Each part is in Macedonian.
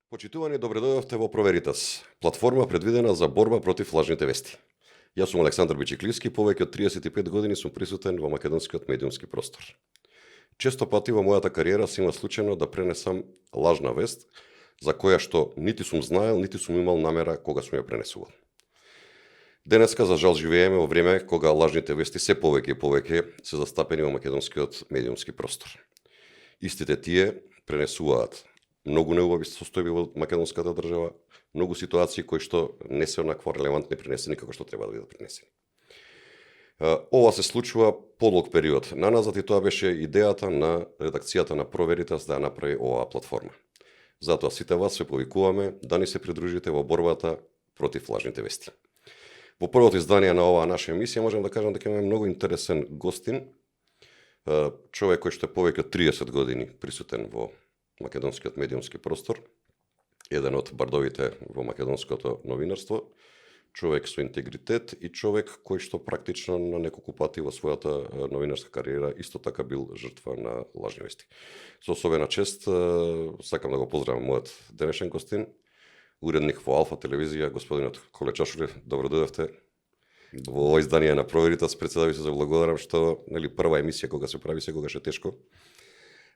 Почитувани, добре дојдовте во Проверитас, платформа предвидена за борба против лажните вести. Јас сум Александар Бичиклиски, повеќе од 35 години сум присутен во македонскиот медиумски простор. Често пати во мојата кариера се има случајно да пренесам лажна вест, за која што нити сум знаел, нити сум имал намера кога сум ја пренесувал. Денеска, за жал, живееме во време кога лажните вести се повеќе и повеќе се застапени во македонскиот медиумски простор. Истите тие пренесуваат многу неубави состојби во македонската држава, многу ситуации кои што не се онакво релевантни пренесени како што треба да бидат пренесени. Ова се случува подолг период наназад и тоа беше идејата на редакцијата на Проверитас да ја направи оваа платформа. Затоа сите вас се повикуваме да ни се придружите во борбата против лажните вести. Во првото издание на оваа наша емисија можам да кажам дека имаме многу интересен гостин, човек кој што е повеќе од 30 години присутен во македонскиот медиумски простор, еден од бардовите во македонското новинарство, човек со интегритет и човек кој што практично на неколку пати во својата новинарска кариера исто така бил жртва на лажни вести. Со особена чест сакам да го поздравам мојот денешен гостин, уредник во Алфа телевизија, господинот Коле Чашулев. Добро дојдовте во ова издание на Проверитас. Председави се за благодарам што прва емисија кога се прави секогаш е тешко.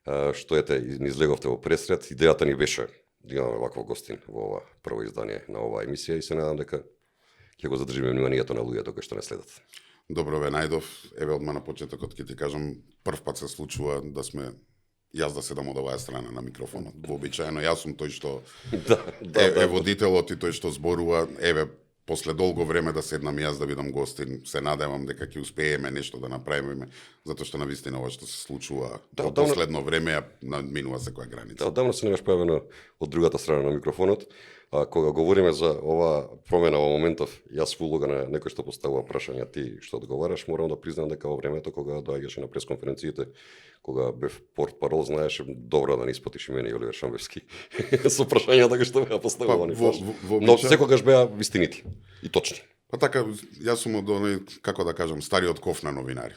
Што ни излеговте во пресред. Идејата ни беше да имаме вакво гостин во ова прво издание на оваа емисија и се надам дека ќе го задржиме вниманието на луѓето кои што не следат. Добро ве најдов. Еве одма на почетокот ќе ти кажам, прв пат се случува да сме јас да седам од оваа страна на микрофонот. Вообичаено јас сум тој што е водителот и тој што зборува. Еве, после долго време да седнам јас да бидам гостин, се надевам дека ќе успееме нешто да направиме, затоа што навистина ова што се случува во последно време надминува секоја граница. Одамна се не беше појавено од другата страна на микрофонот. Кога говориме за ова промена во моментов, јас во улога на некој што поставува прашања, ти што одговараш, морам да признам дека во времето кога доаѓаше на пресконференциите, кога бев портпарол, знаеше добро да не испотиш и мене и Оливер Шамбевски со прашањата кои што беа поставувани. Но секогаш беа вистинити и точни. Па така, јас сум од оној, како да кажам, стариот ков на новинари.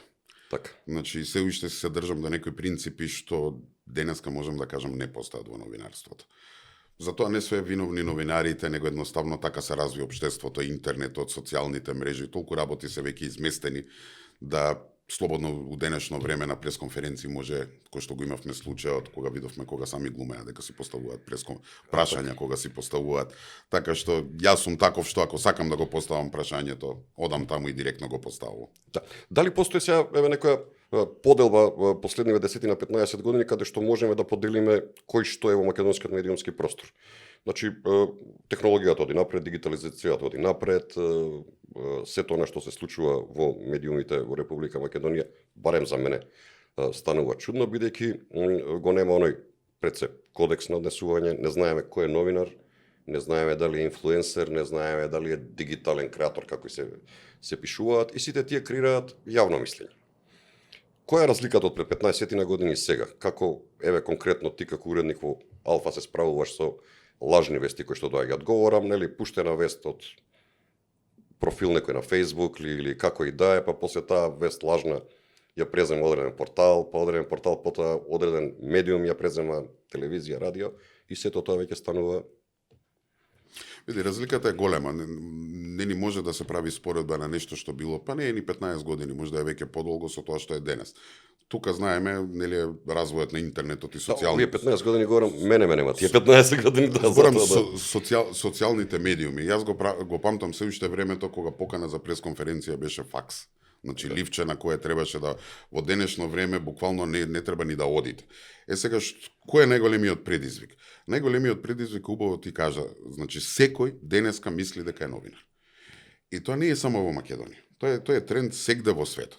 Така. Значи, се уште се држам до некои принципи што денеска можам да кажам не постојат во новинарството. Затоа не се виновни новинарите, него едноставно така се разви општеството, интернетот, социјалните мрежи, толку работи се веќе изместени да слободно у денешно време на пресконференции може, кој што го имавме случајот кога видовме кога сами глумеа дека си поставуваат прашања, кога си поставуваат. Така што јас сум таков што ако сакам да го поставам прашањето, одам таму и директно го поставувам. Да. Дали постои сега некоја поделба во последниве 10 на 15 години каде што можеме да поделиме кој што е во македонскиот медиумски простор? Значи, технологијата оди напред, дигитализацијата оди напред, сето она што се случува во медиумите во Република Македонија, барем за мене, станува чудно, бидејќи го нема оној пред се кодекс на однесување, не знаеме кој е новинар, не знаеме дали е инфлуенсер, не знаеме дали е дигитален креатор, како се пишуваат, и сите тие креираат јавно мислење. Која е разликата од пред 15 на години и сега? Како, еве, конкретно ти како уредник во Алфа се справуваш со лажни вести кои што доаѓаат? Говорам, пуштена вест од профил некој на Facebook или како и да е, па после таа вест лажна ја презема одреден портал, па одреден портал, потоа одреден медиум ја презема телевизија, радио и сето тоа веќе станува. Види, разликата е голема. Не ни може да се прави споредба на нешто што било, па не е ни 15 години, може да е веќе подолго со тоа што е денес. Тука знаеме, развојот на интернетот и социјалните. Овие 15 години говорам, мене нема, тие 15 години да зборам социјалните медиуми. Јас го памтам се уште времето кога покана за пресконференција беше факс. Значи ливче на кое требаше да во денешно време буквално не треба ни да одите. Сега кој е најголемиот предизвик? Најголемиот предизвик, убаво ти кажа, значи секој денеска мисли дека е новинар. И тоа не е само во Македонија. Тоа е тренд сегде во светот.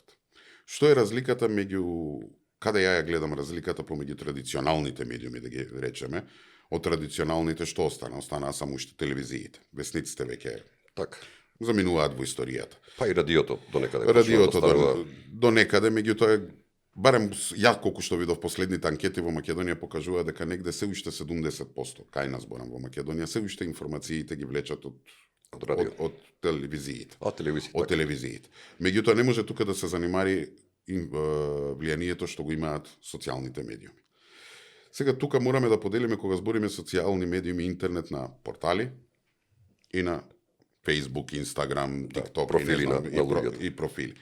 Што е разликата меѓу, каде ја гледам разликата помеѓу традиционалните медиуми, да ги речеме, од традиционалните што остана? Останаа само уште телевизиите. Весниците веќе така заминуваат во историјата. Па и радиото до некаде. Радиото до некаде, меѓутоа барем ја колку што видов последните анкети во Македонија покажува дека негде се уште 70%, кај нас зборам во Македонија, се уште информациите ги влечат од телевизиите. Од телевизиите. Меѓутоа не може тука да се занимари влијанието што го имаат социјалните медиуми. Сега тука мораме да поделиме кога збориме социјални медиуми, интернет на портали и на Facebook, Instagram, TikTok профили и, не знам, на луѓето. и профили.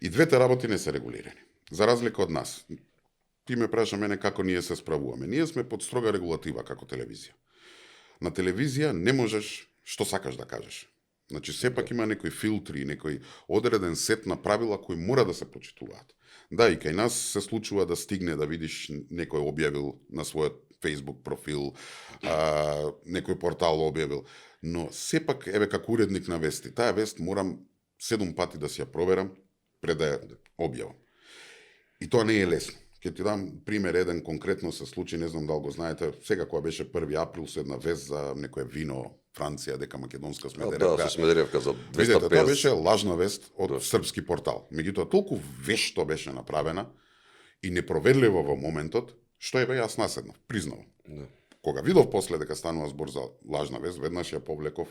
И двете работи не се регулирани. За разлика од нас. Ти ме праша мене како ние се справуваме. Ние сме под строга регулатива како телевизија. На телевизија не можеш што сакаш да кажеш. Значи сепак има некои филтри, некој одреден сет на правила кои мора да се почитуваат. Да, и кај нас се случува да стигне да видиш некој објавил на својот Facebook профил, некој портал објавил, но сепак еве како уредник на вести, таа вест морам 7 пати да си ја проверам пред да ја објавам. И тоа не е лесно. Ќе ти дам пример еден конкретно се случи, не знам дали го знаете, сега кога беше 1 април со една вест за некое вино Франција дека македонска Смедеревка. Да, со Смедеревка за 250. Видете, тоа беше лажна вест од српски портал. Меѓутоа толку вешто беше направена и непроверливо во моментот, што еве јас наседнав, признавам. Да. Кога видов после дека станува збор за лажна вест, веднаш ја повлеков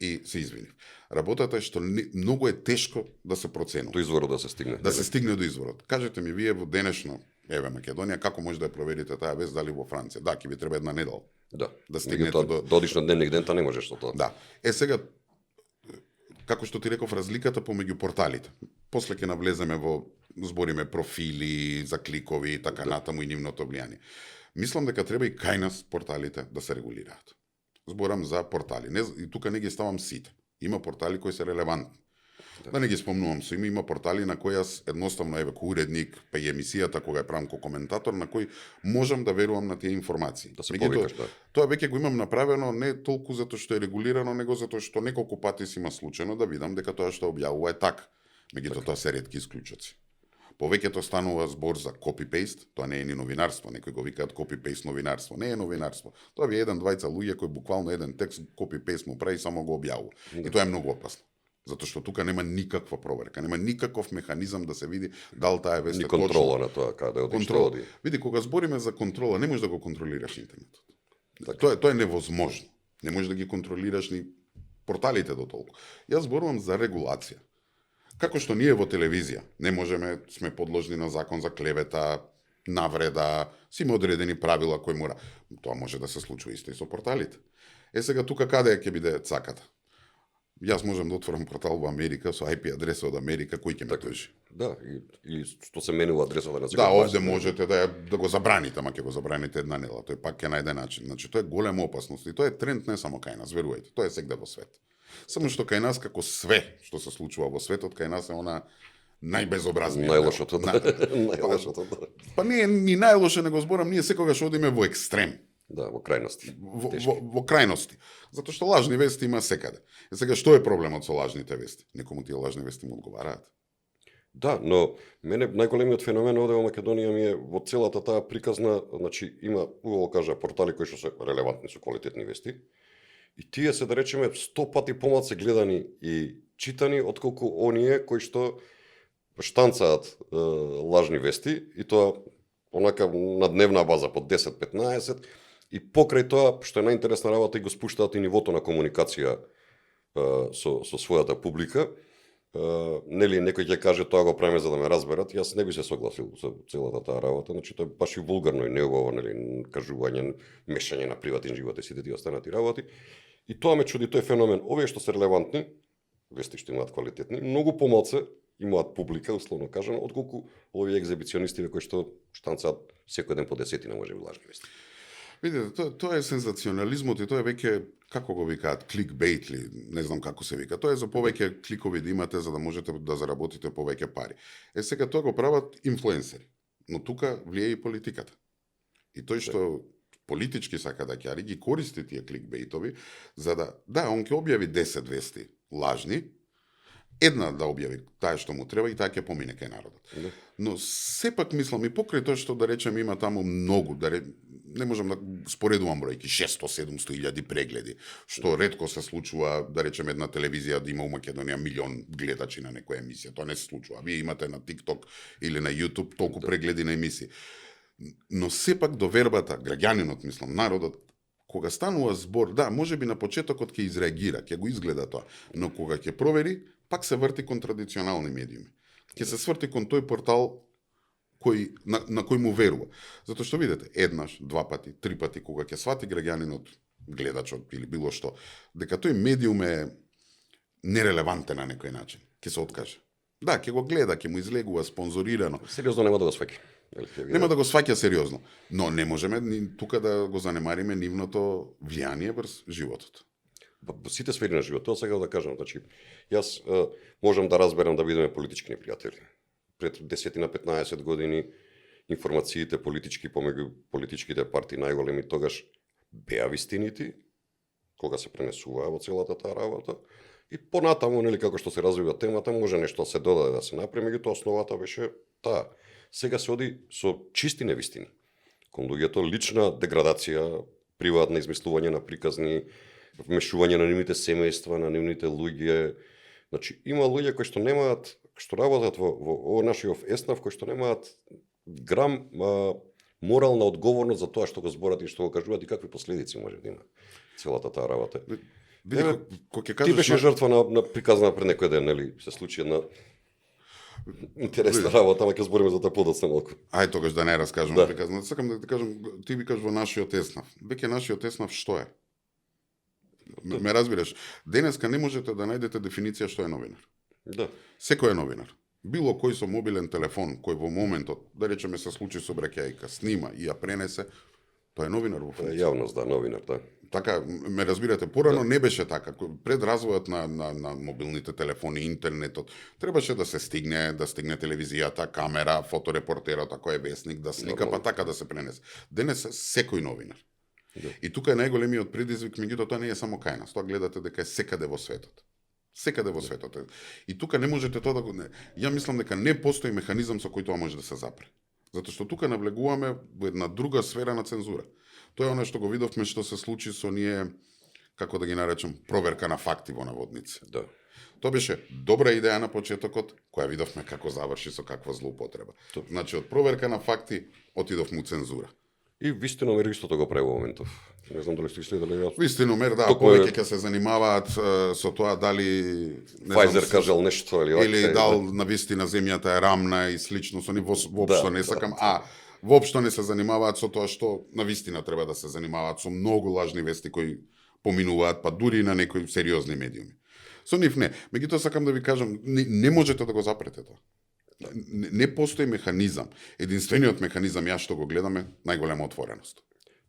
и се извинив. Работата е што многу е тешко да се проценува. До изворот да се стигне. Да се стигне до изворот. Кажете ми вие во денешно еве Македонија како може да ја проверите таа вест дали во Франција? Да, ќе ви треба една недела. Да стигнете до одиш на дневник дента не можеш со тоа. Да. Сега како што ти реков разликата помеѓу порталите. После ќе навлеземе во збориме профили, за кликови и така натаму и нивното влијание. Мислам дека треба и кај нас порталите да се регулираат. Зборам за портали. И тука не ги ставам сите. Има портали кои се релевантни. Да не ги спомнувам со име, има портали на кои јас едноставно еве ко уредник, па и емисијата кога ја правам ко коментатор, на кои можам да верувам на тие информации. Да се повикаш, да. Тоа веќе го имам направено не толку затоа што е регулирано, него затоа што неколку пати си има случајно да видам дека тоа што објавува е така. Меѓутоа тоа се ретки исклучоци. Повеќето станува збор за копи-пейст, тоа не е ни новинарство, некои го викаат копи-пейст новинарство. Не е новинарство. Тоа ви е еден, двајца луѓе кои буквално еден текст копи-пейст му прави и само го објавува. И тоа е многу опасно. Затоа што тука нема никаква проверка, нема никаков механизам да се види дали таа вест е точна. Ни контрола на тоа каде оди, што оди. Види, кога збориме за контрола, не можеш да го контролираш интернетот. Тоа е невозможно. Не можеш да ги контролираш ни порталите до толку. Јас зборувам за регулација. Како што ние во телевизија не можеме, сме подложни на закон за клевета, навреда, си има одредени правила кои мора. Тоа може да се случува исто и со порталите. Сега тука каде ќе биде цаката? Јас можам да отворам портал во Америка со IP адреса од Америка, кој ќе ме тужи? Да, и што се менува адресата на секој. Да, овде можете да го забраните, ама ќе го забраните една недела. Тој пак ќе најде начин. Значи тоа е голема опасност и тоа е тренд не само кај нас, верувајте. Тоа е сегде во свет. Само што кај нас како све што се случува во светот, кај нас е она најбезобразниот. Најлошото. Најлошото. Па не е ни најлошо, него зборам, ние секогаш одиме во екстрем. Да, во крајности. Во крајности. Затоа што лажни вести има секаде. Сега што е проблемот со лажните вести? Некому тие лажни вести му одговараат. Да, но мене најголемиот феномен овде во Македонија ми е во целата таа приказна, значи има, убаво кажа, портали кои што се релевантни со квалитетни вести. И тие се, да речеме, 100 пати помалку гледани и читани отколку оние кои што штанцаат лажни вести и тоа онака на дневна база по 10-15 и покрај тоа што е најинтересна работа и го спуштаат и нивото на комуникација со својата публика. Нели некој ќе каже тоа го правиме за да ме разберат, јас не би се согласил со целата таа работа, значи тоа е баш и вулгарно и неубаво, нели, кажување, мешање на приватен живот и сите тие останати работи. И тоа ме чуди тој феномен. Овие што се релевантни, вести што имаат квалитетни, многу помалку имаат публика, условно кажано, отколку овие екзибиционисти кои што штанцаат секој ден по 10 може би лажни вести. Видите, тоа е сензационализмот и тоа е веќе, како го викаат, кликбейт ли, не знам како се вика. Тоа е за повеќе кликови да имате за да можете да заработите повеќе пари. Сега тоа го прават инфлуенсери, но тука влие и политиката. И тој што политички сака да ќе ги користи тие кликбейтови за да он ќе објави 10 вести лажни, една да објави таа што му треба и таа ќе помине кај народот. Но сепак мислам и покрај тоа што да речеме има таму многу, не можам да споредувам бројки, 600-700 илјади прегледи, што ретко се случува, да речеме една телевизија да има у Македонија 1 милион гледачи на некоја емисија. Тоа не се случува. Вие имате на TikTok или на YouTube толку прегледи на емисии. Но сепак довербата, граѓанинот, мислам, народот, кога станува збор, да, може би на почетокот ќе изреагира, ќе го изгледа тоа, но кога ќе провери, пак се врти кон традиционални медиуми. Ќе се сврти кон тој портал на кој му верува. Затоа што видите, еднаш, два пати, три пати, кога ќе свати граѓанинот, гледачот или било што, дека тој медиум е нерелевантен на некој начин, ќе се откаже. Да, ќе го гледа, ќе му излегува спонзорирано. Сериозно нема да го сваќа. Нема да го сваќа сериозно, но не можеме тука да го занемариме нивното влијание врз животот. Сите сфери на животот, сега да кажам, значи, јас можам да разберам да бидеме политички непријатели. Пред 10 на 15 години информациите политички помеѓу политичките партии најголеми тогаш беа вистините, кога се пренесуваа во целата таа работа. И понатаму, нели, како што се развива темата, може нешто да се додаде да се направи, меѓутоа основата беше таа. Сега се оди со чисти невистини. Кон луѓето лична деградација, приватно измислување на приказни, вмешување на нивните семејства, на нивните луѓе. Значи, има луѓе кои што немаат, што работат во нашиот еснав, кои што немаат грам морална одговорност за тоа што го зборат и што го кажуваат и какви последици може да има целата таа работа. Ти беше жртва на приказна пред некој ден, нели? Се случи една интересна работа, ама ќе збориме за тоа подоцна малку. Ај тогаш да не раскажам приказна. Сакам да ти кажам, ти викаш во нашиот еснав. Веќе нашиот еснав што е? Ме разбираш? Денеска не можете да најдете дефиниција што е новинар. Да. Секој е новинар. Било кој со мобилен телефон, кој во моментот, да речеме се случи со браќајка, снима и ја пренесе, тоа е новинар во функција. Јавност, да, новинар, да. Така, ме разбирате, порано не беше така. Пред развојот на мобилните телефони, интернетот, требаше да се стигне телевизијата, камера, фоторепортерот, ако е весник, да слика, па така да се пренесе. Денес секој новинар. Да. И тука е најголемиот предизвик, меѓутоа тоа не е само кај нас, тоа гледате дека е секаде во светот. Секаде во светот. И тука не можете тоа да го... Ја мислам дека не постои механизам со кој тоа може да се запре. Затоа што тука навлегуваме во една друга сфера на цензура. Тоа е оно што го видовме што се случи со ние, како да ги наречам, проверка на факти во наводници. Да. Тоа беше добра идеја на почетокот, која видовме како заврши со каква злоупотреба. Значи, од проверка на факти отидовме у цензура. И вистиномер истото го прави во моментов. Не знам дали сте следеле ја. Вистиномер, да, повеќе ќе се занимаваат со тоа дали Pfizer кажал нешто или дал на вистина земјата е рамна и слично со ни воопшто не сакам, воопшто не се занимаваат со тоа што на вистина треба да се занимаваат со многу лажни вести кои поминуваат, па дури на некои сериозни медиуми. Со нив не. Меѓутоа сакам да ви кажам, не можете да го запрете тоа. Не постои механизам. Единствениот механизам, ја што го гледаме, најголема отвореност.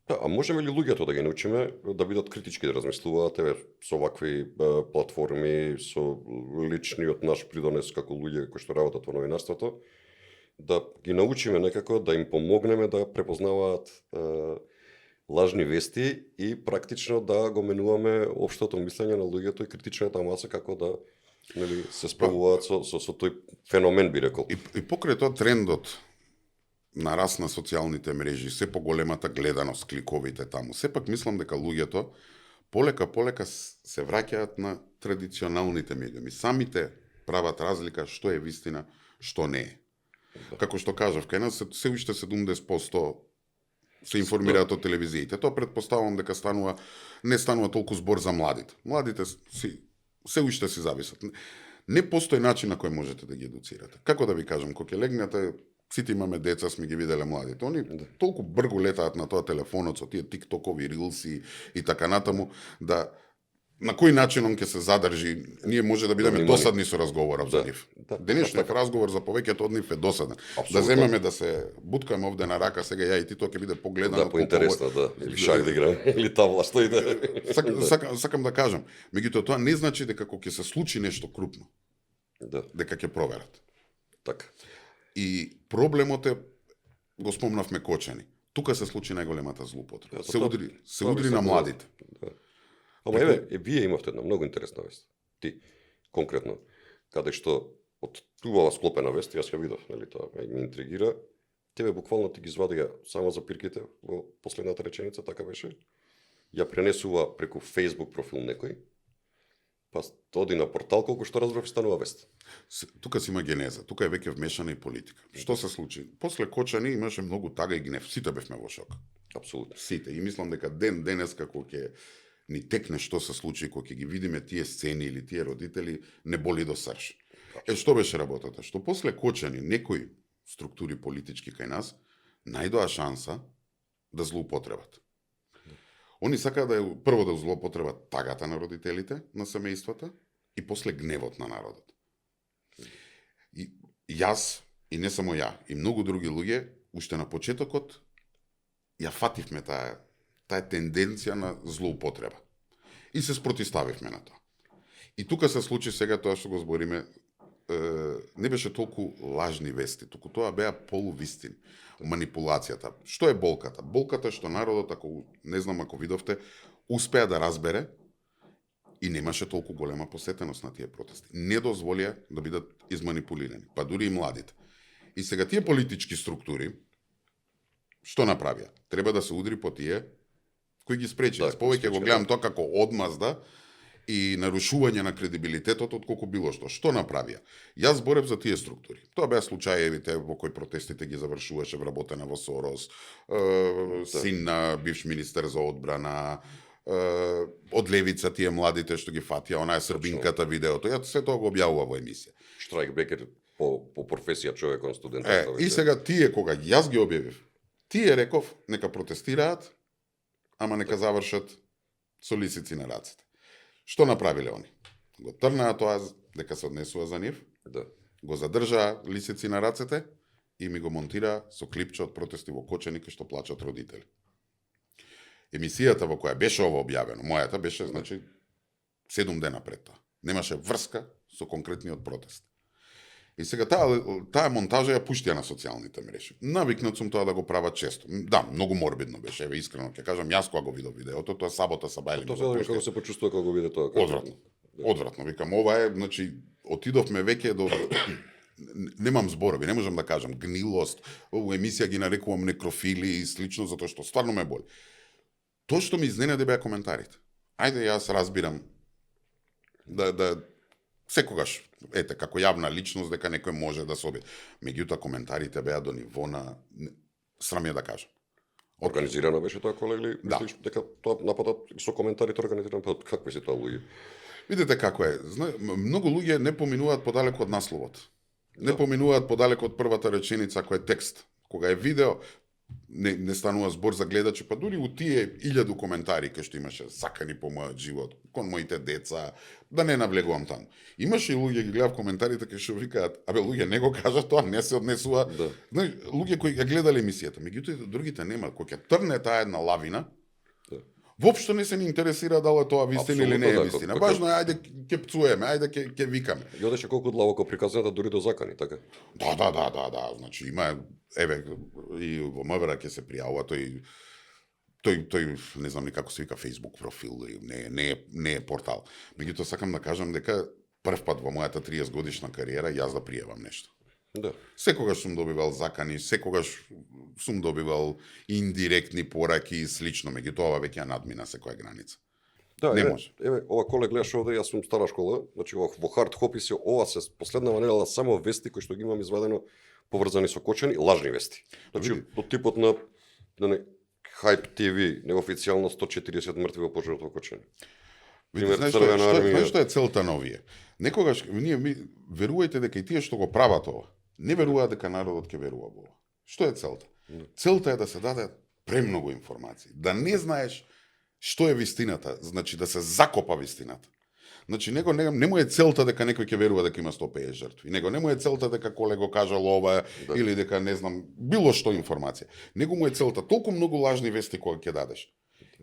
Да, а можеме ли луѓето да ги научиме да бидат критички, да размислуваат со вакви платформи, со личниот наш придонес како луѓе кои што работат во новинарството, да ги научиме некако, да им помогнеме да препознаваат лажни вести и практично да го менуваме општото мислење на луѓето и критичната маса како да се справуваат со тој феномен, би рекол. И покрај тоа трендот на раст на социјалните мрежи, се поголемата гледаност, кликовите таму, сепак мислам дека луѓето полека се враќаат на традиционалните медиуми. Самите прават разлика што е вистина, што не е. Да. Како што кажав, кај нас се уште 70% се информираат од телевизиите. Тоа предпоставувам дека не станува толку збор за младите. Младите се уште си зависат. Не постои начин на кој можете да ги едуцирате. Како да ви кажам, кога ќе легнете, сите имаме деца, сме ги виделе младите. Они толку бргу летаат на тоа телефонот со тие тиктокови рилси и така натаму, да на кој начин он ќе се задржи, ние може да бидеме досадни со разговорот за нив. Денешниот разговор за повеќето од нив е досаден. Да земеме да се буткаме овде на рака, сега ја и ти, тоа ќе биде погледано. Да, поинтересно, да. Или шах да играм, или табла, што и да. Сакам да кажам, меѓутоа тоа не значи дека кога ќе се случи нешто крупно, дека ќе проверат. Така. И проблемот е, го спомнавме Кочани. Тука се случи најголемата злоупотреба. Се удри на младите. Ама вие имавте една многу интересна вест. Ти, конкретно, каде што од убава склопена вест, јас ја видов, нели тоа ме интригира, тебе буквално ти ги извадија само за пирките во последната реченица, така беше, ја пренесува преку Facebook профил некој, па оди на портал, колку што разбрав, станува вест. Тука си има генеза, тука е веќе вмешана и политика. Што се случи? После Кочани имаше многу тага и гнев, сите бевме во шок. Апсолутно. Сите. И мислам дека денес како ќе ни текне што се случи, кога ќе ги видиме тие сцени или тие родители, не боли до срж. Што беше работата? Што после Кочани некој структури политички кај нас, најдоа шанса да злоупотребат. Они сакаат да прво да злоупотребат тагата на родителите, на семејствата и после гневот на народот. И јас, и не само ја, и многу други луѓе, уште на почетокот ја фативме таа тенденција на злоупотреба. И се спротиставивме на тоа. И тука се случи сега тоа што го збориме, не беше толку лажни вести, туку тоа беа полувистини. Манипулацијата. Што е болката? Болката е што народот, ако не знам ако видовте, успеа да разбере и немаше толку голема посетеност на тие протести. Не дозволија да бидат изманипулирани, па дури и младите. И сега тие политички структури што направија? Треба да се удри по тие кои ги спречи. Јас повеќе го гледам тоа како одмазда и нарушување на кредибилитетот отколку било што. Што направија? Јас зборев за тие структури. Тоа беа случаевите во кои протестите ги завршуваше вработена во Сорос, син на бивш министер за одбрана, од левица тие младите што ги фатија, онаа србинката видеото. Ја се тоа го објавува во емисија. Штрайкбекер по професија човек он студент. И сега тие кога јас ги објавив, тие реков нека протестираат, ама нека завршат со лисици на рацете. Што направиле они? Го трнаа тоа дека се однесува за нив, Да. го задржаа лисици на рацете и ми го монтираа со клипче од протести во Кочани кај што плачат родители. Емисијата во која беше ова објавено, мојата беше, значи, 7 дена пред тоа. Немаше врска со конкретниот протест. И сега таа монтажа ја пуштија на социјалните мрежи. Навикнат сум тоа да го прават често. Да, многу морбидно беше, еве искрено ќе кажам, јас кога го видов видеото, тоа сабота са бајли. Тоа се како се почувствува кога го виде тоа. Одвратно. Одвратно, викам, ова е, значи, отидовме веќе до немам зборови, не можам да кажам, гнилост, во емисија ги нарекувам некрофили и слично, затоа што стварно ме боли. Тоа што ми изненади беа коментарите. Ајде, јас разбирам да секогаш, ете, како јавна личност, дека некој може да се обиде. Меѓутоа, коментарите беа до ниво на срам ја да кажам. Организирано беше тоа, колеги? Да. Мислиш дека тоа нападот со коментарите организирано, па какви се тоа луѓе? Видите како е. Многу луѓе не поминуваат подалеку од насловот. Не поминуваат подалеку од првата реченица која е текст. Кога е видео, не станува збор за гледачи, па дури у тие 1000 коментари кај што имаше сакани по мојот живот, кон моите деца, да не навлегувам таму. Имаше и луѓе ги гледав коментарите кај што викаат, абе луѓе не го кажа тоа, не се однесува. Да. Знаеш, луѓе кои ја гледале емисијата, меѓутоа другите нема, кој ќе трне таа една лавина. Да. Воопшто не се ни интересира дали тоа вистина или не е вистина. Важно е, ајде ќе пцуеме, ајде ќе викаме. И одеше колку длабоко приказната дури до закани, така? Да. Значи има, еве, и во МВР ќе се пријавува тој не знам ни како се вика Facebook профил, не е портал. Меѓутоа сакам да кажам дека прв пат во мојата 30 годишна кариера јас да пријавам нешто. Да. Секогаш сум добивал закани, секогаш сум добивал индиректни пораки и слично, меѓутоа ова веќе ја надмина секоја граница. Да, Не еве, може. еве, ова коле гледаш овде, јас сум стара школа, значи во хард копи ова се последнава недела само вести кои што ги имам извадено поврзани со Кочани, лажни вести. Значи од типот на Hype TV, неофицијално 140 мртви во пожарот во Кочани. Видите, знаеш што е целта на овие? Некогаш ние верувајте дека и тие што го прават ова, не веруваат дека народот ќе верува во ова. Што е целта? Целта е да се даде премногу информации, да не знаеш што е вистината, значи да се закопа вистината. Значи него не му е целта дека некој ќе верува дека има 150 жртви. Него не му е целта дека Коле го кажал ова или дека не знам било што информација. Него му е целта толку многу лажни вести кои ќе дадеш.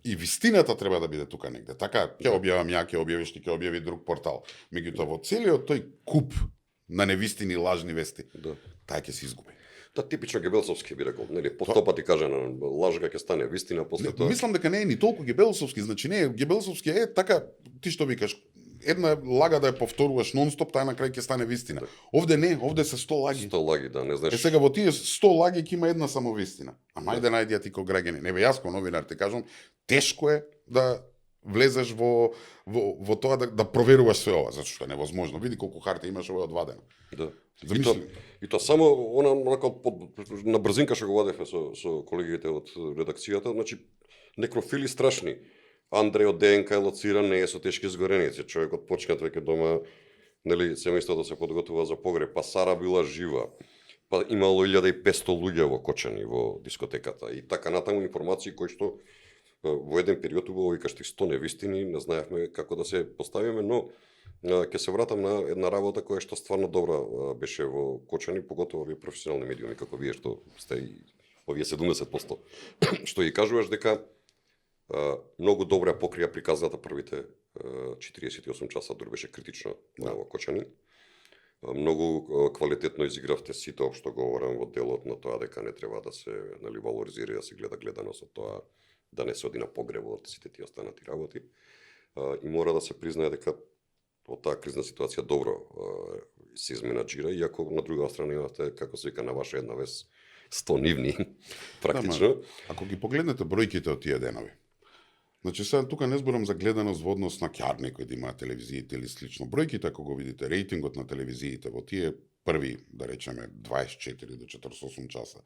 И вистината треба да биде тука негде. Така ќе објавам ја, ќе објавиш ти, ќе објави друг портал. Меѓутоа во целиот тој куп на невистини лажни вести, таа ќе се изгуби. Та типично гебелсовски би рекол, нели, постопати кажана, лажга ќе стане вистина после тоа. Мислам дека не е ни толку гебелсовски, значи не е гебелсовски е така ти што викаш, една лага да ја повторуваш нонстоп, таа на крај ќе стане вистина. Овде не, овде се 100 лаги. 100 лаги, да, не знаеш. Сега во тие 100 лаги ќе има една само вистина. Ама ајде најди ја ти ко граѓани. Не бе јас ко новинар ти кажам, тешко е да влезеш во тоа да проверуваш све ова, затоа што е невозможно. Види колку харта имаш ова од 2 дена. Да. Замисли. И тоа само на брзинка што го вадевме со колегите од редакцијата, значи некрофили страшни. Андреј од ДНК е лоциран, не е со тешки изгореници. Човекот почнат веќе дома, нели, семејството се подготвува за погреб, па Сара била жива. Па имало 1500 луѓе во Кочани во дискотеката и така натаму информации кои што во еден период убаво и кажи 100 невистини, не знаевме како да се поставиме, но ќе се вратам на една работа која што стварно добра беше во Кочани, поготово овие професионални медиуми како вие што сте и овие 70% што и кажуваш дека многу добра покрија приказната првите 48 часа, дури беше критично во Кочани. Многу квалитетно изигравте сите општо говорам во делот на тоа дека не треба да се валоризира, да се гледа гледаност од тоа, да не се оди на погребот, сите тие останати работи. И мора да се признае дека од таа кризна ситуација добро се изменаџира, иако на друга страна имате, како се вика на ваша една вес, 100 нивни, практично. Ако ги погледнете бројките од тие денови, значи сега тука не зборам за гледаност во однос на ќарни кои да имаат телевизиите или слично. Бројките, ако го видите, рейтингот на телевизиите во тие први, да речеме, 24 до 48 часа,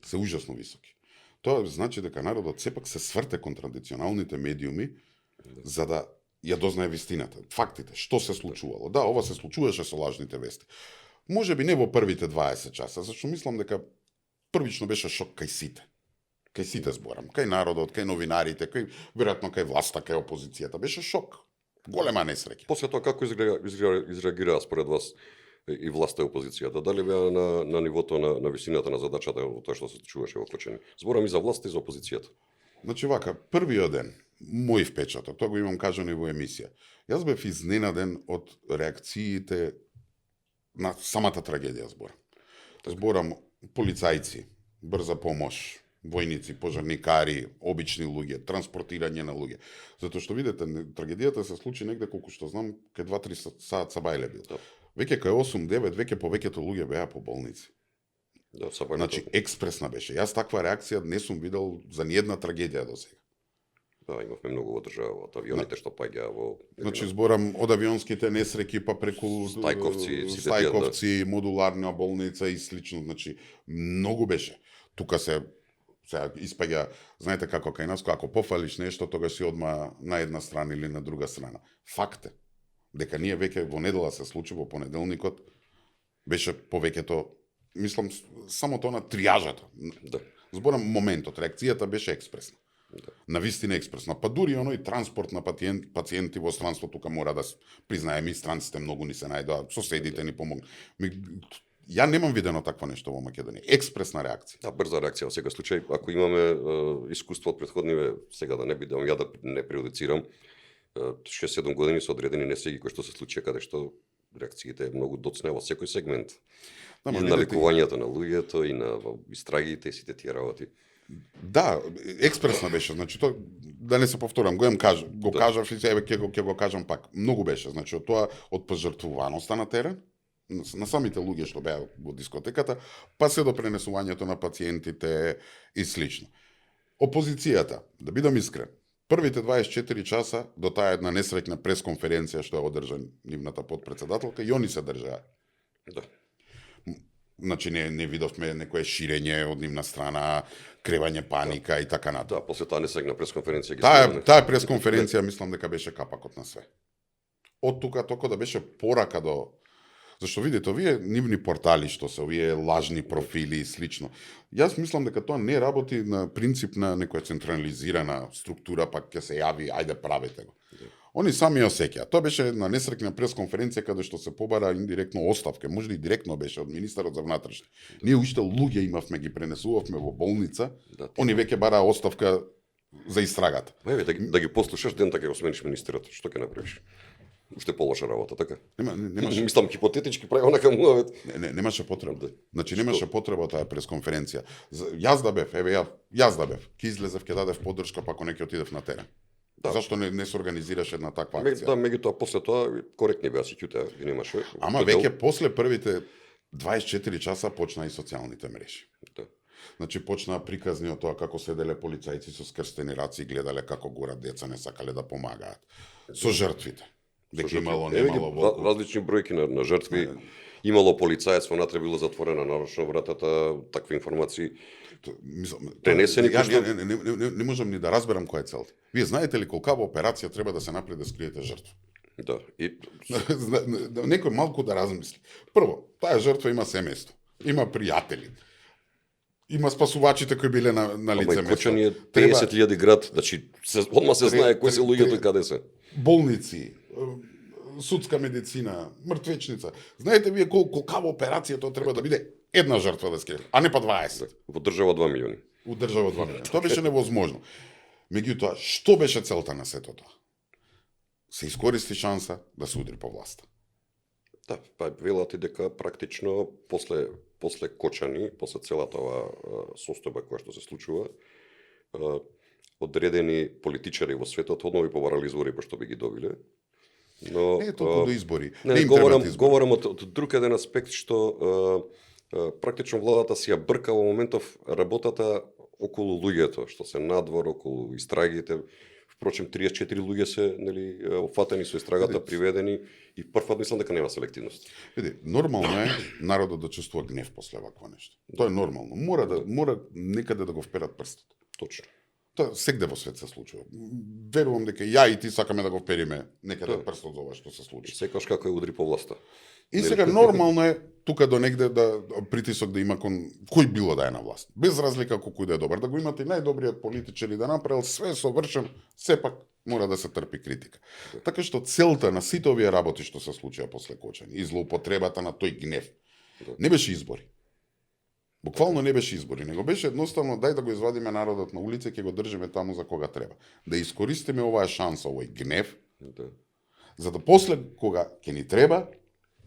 се ужасно високи. Тоа значи дека народот сепак се сврте кон традиционалните медиуми за да ја дознае вистината, фактите, што се случувало. Да, ова се случуваше со лажните вести. Може би не во првите 20 часа, зашто мислам дека првично беше шок кај сите. Кај сите зборам, кај народот, кај новинарите, кај веројатно кај власта, кај опозицијата, беше шок. Голема несреќа. После тоа како изреагираа според вас и власта и опозицијата? Дали беа на нивото на висината на задачата во тоа што се случуваше во Кочани? Зборам и за власта и за опозицијата. Значи вака, првиот ден, мој впечаток, тоа го имам кажано и во емисија. Јас бев изненаден од реакциите на самата трагедија зборам. Зборам полицајци, брза помош, војници, пожарникари, обични луѓе, транспортирање на луѓе. Затоа што видите, трагедијата се случи негде колку што знам, кај 2-3 саат Сабајле бил. Веќе кај 8-9, веќе повеќето луѓе беа по болници. Да, значи експресна беше. Јас таква реакција не сум видел за ниедна трагедија до сега. Да, имавме многу во држава, од авионите што паѓаа во... Значи зборам од авионските несреќи па преку стајковци, модуларна болница и слично, значи многу беше. Тука се сега испаѓа, знаете како кај нас, ако пофалиш нешто, тогаш си одма на една страна или на друга страна. Факт е дека ние веќе во недела се случи, во понеделникот беше повеќето, мислам, само тоа на триажата. Да. Зборам моментот, реакцијата беше експресна. Да. На вистина експресна. Па дури оној транспорт на пациенти во странство, тука мора да признаеме и странците многу ни се најдоа, соседите ни помогна. Ја немам видено такво нешто во Македонија. Експресна реакција. Да, брза реакција во секој случај. Ако имаме искуство од претходниве, сега да не бидам ја да не преюдицирам, 6-7 години со одредени несреќи кои што се случија каде што реакциите многу доцне во секој сегмент. Да, и на лекувањето на луѓето, и на истрагите, и сите тие работи. Да, експресна беше, значи тоа да не се повторам, го кажав и сега ќе го кажам пак. Многу беше, значи од тоа од пожртвуваноста на терен, на самите луѓе што беа во дискотеката, па се до пренесувањето на пациентите и слично. Опозицијата, да бидам искрен, првите 24 часа до таа една несреќна пресконференција што ја одржа нивната потпредседателка, и они се држаа. Да. Значи не видовме некое ширење од нивна страна, кревање паника и така натаму. Да, после таа несреќна пресконференција ги Таа пресконференција мислам дека беше капакот на све. Од тука токо да беше порака до... Зашто видите, овие нивни портали што се, овие лажни профили и слично. Јас мислам дека тоа не работи на принцип на некоја централизирана структура, пак ќе се јави, ајде правете го. Они сами осеќаат. Тоа беше една несреќна пресконференција каде што се побара индиректно оставка, може и директно беше од министерот за внатрешни. Ние уште луѓе имавме, ги пренесувавме во болница, они веќе бараа оставка за истрагата. Еве да ги послушаш ден така го смениш министерот, што ќе направиш? Уште полоша работа, така? Немаше... Мислам, хипотетички прави онака муавет. Немаше потреба. Значи, немаше потреба таа пресконференција. Јас да бев, јас да бев, ке излезев, ке дадев поддршка, па ако не ке отидев на терен. Да. Зашто не се организираше една таква акција? Да, меѓутоа, после тоа, коректни беа си ќутеа, ги немаше. Ама веќе после првите 24 часа почна и социјалните мрежи. Да. Значи, почна приказни од тоа како седеле полицајци со скрстени раци и гледале како горат деца, не сакале да помагаат. Со жртвите. Дека имало, немало... Различни бројки на жртви. Имало полицаец, внатре било затворена нарочно вратата, такви информации. Пренесени не можам ни да разберам која е целта. Вие знаете ли колкава операција треба да се направи да скриете жртва? Да. И... Некој малку да размисли. Прво, таа жртва има семејство. има пријатели. Има спасувачите кои биле на Ама лице и место. Кочани е 50.000 град, значи одма се знае кои се луѓето и каде се. Болници, судска медицина, мртвечница. Знаете вие колкава операција тоа треба да биде една жртва да скријат, а не па 20. Во држава 2 милиони. У држава 2 милиона. Тоа беше невозможно. Меѓутоа, што беше целта на сето тоа? Се искористи шанса да се удри по власта. Да, па велат и дека практично после Кочани, после целата оваа состојба која што се случува, одредени политичари во светот однови побарали избори па што би ги добиле. Но Не е толку до избори. Не, им требаат избори. говорам од друг еден аспект што практично владата си ја брка во моментов работата околу луѓето, што се надвор, околу истрагите. Впрочем, 34 луѓе се опфатени со истрагата, приведени и првпат мислам дека нема селективност. Види, нормално е народот да чувствува гнев после вакво нешто. Тоа е нормално. Мора некаде да го вперат прстот. Точно. Тоа сегде во свет се случува. Верувам дека ја и ти сакаме да го впериме некаде прстот за ова што се случи. Секогаш како е удри по власта. И сега нормално е тука до негде да притисок да има кон кој било да е на власт. Без разлика кој да е добар, да го имате најдобриот политичар и да направил све совршено, сепак мора да се трпи критика. Така што целта на сите овие работи што се случија после Кочани и злоупотребата на тој гнев не беше избори. Буквално не беше избори, него беше едноставно дај да го извадиме народот на улица, ќе го држиме таму за кога треба. Да искористиме оваа шанса, овој гнев, за да после кога ќе ни треба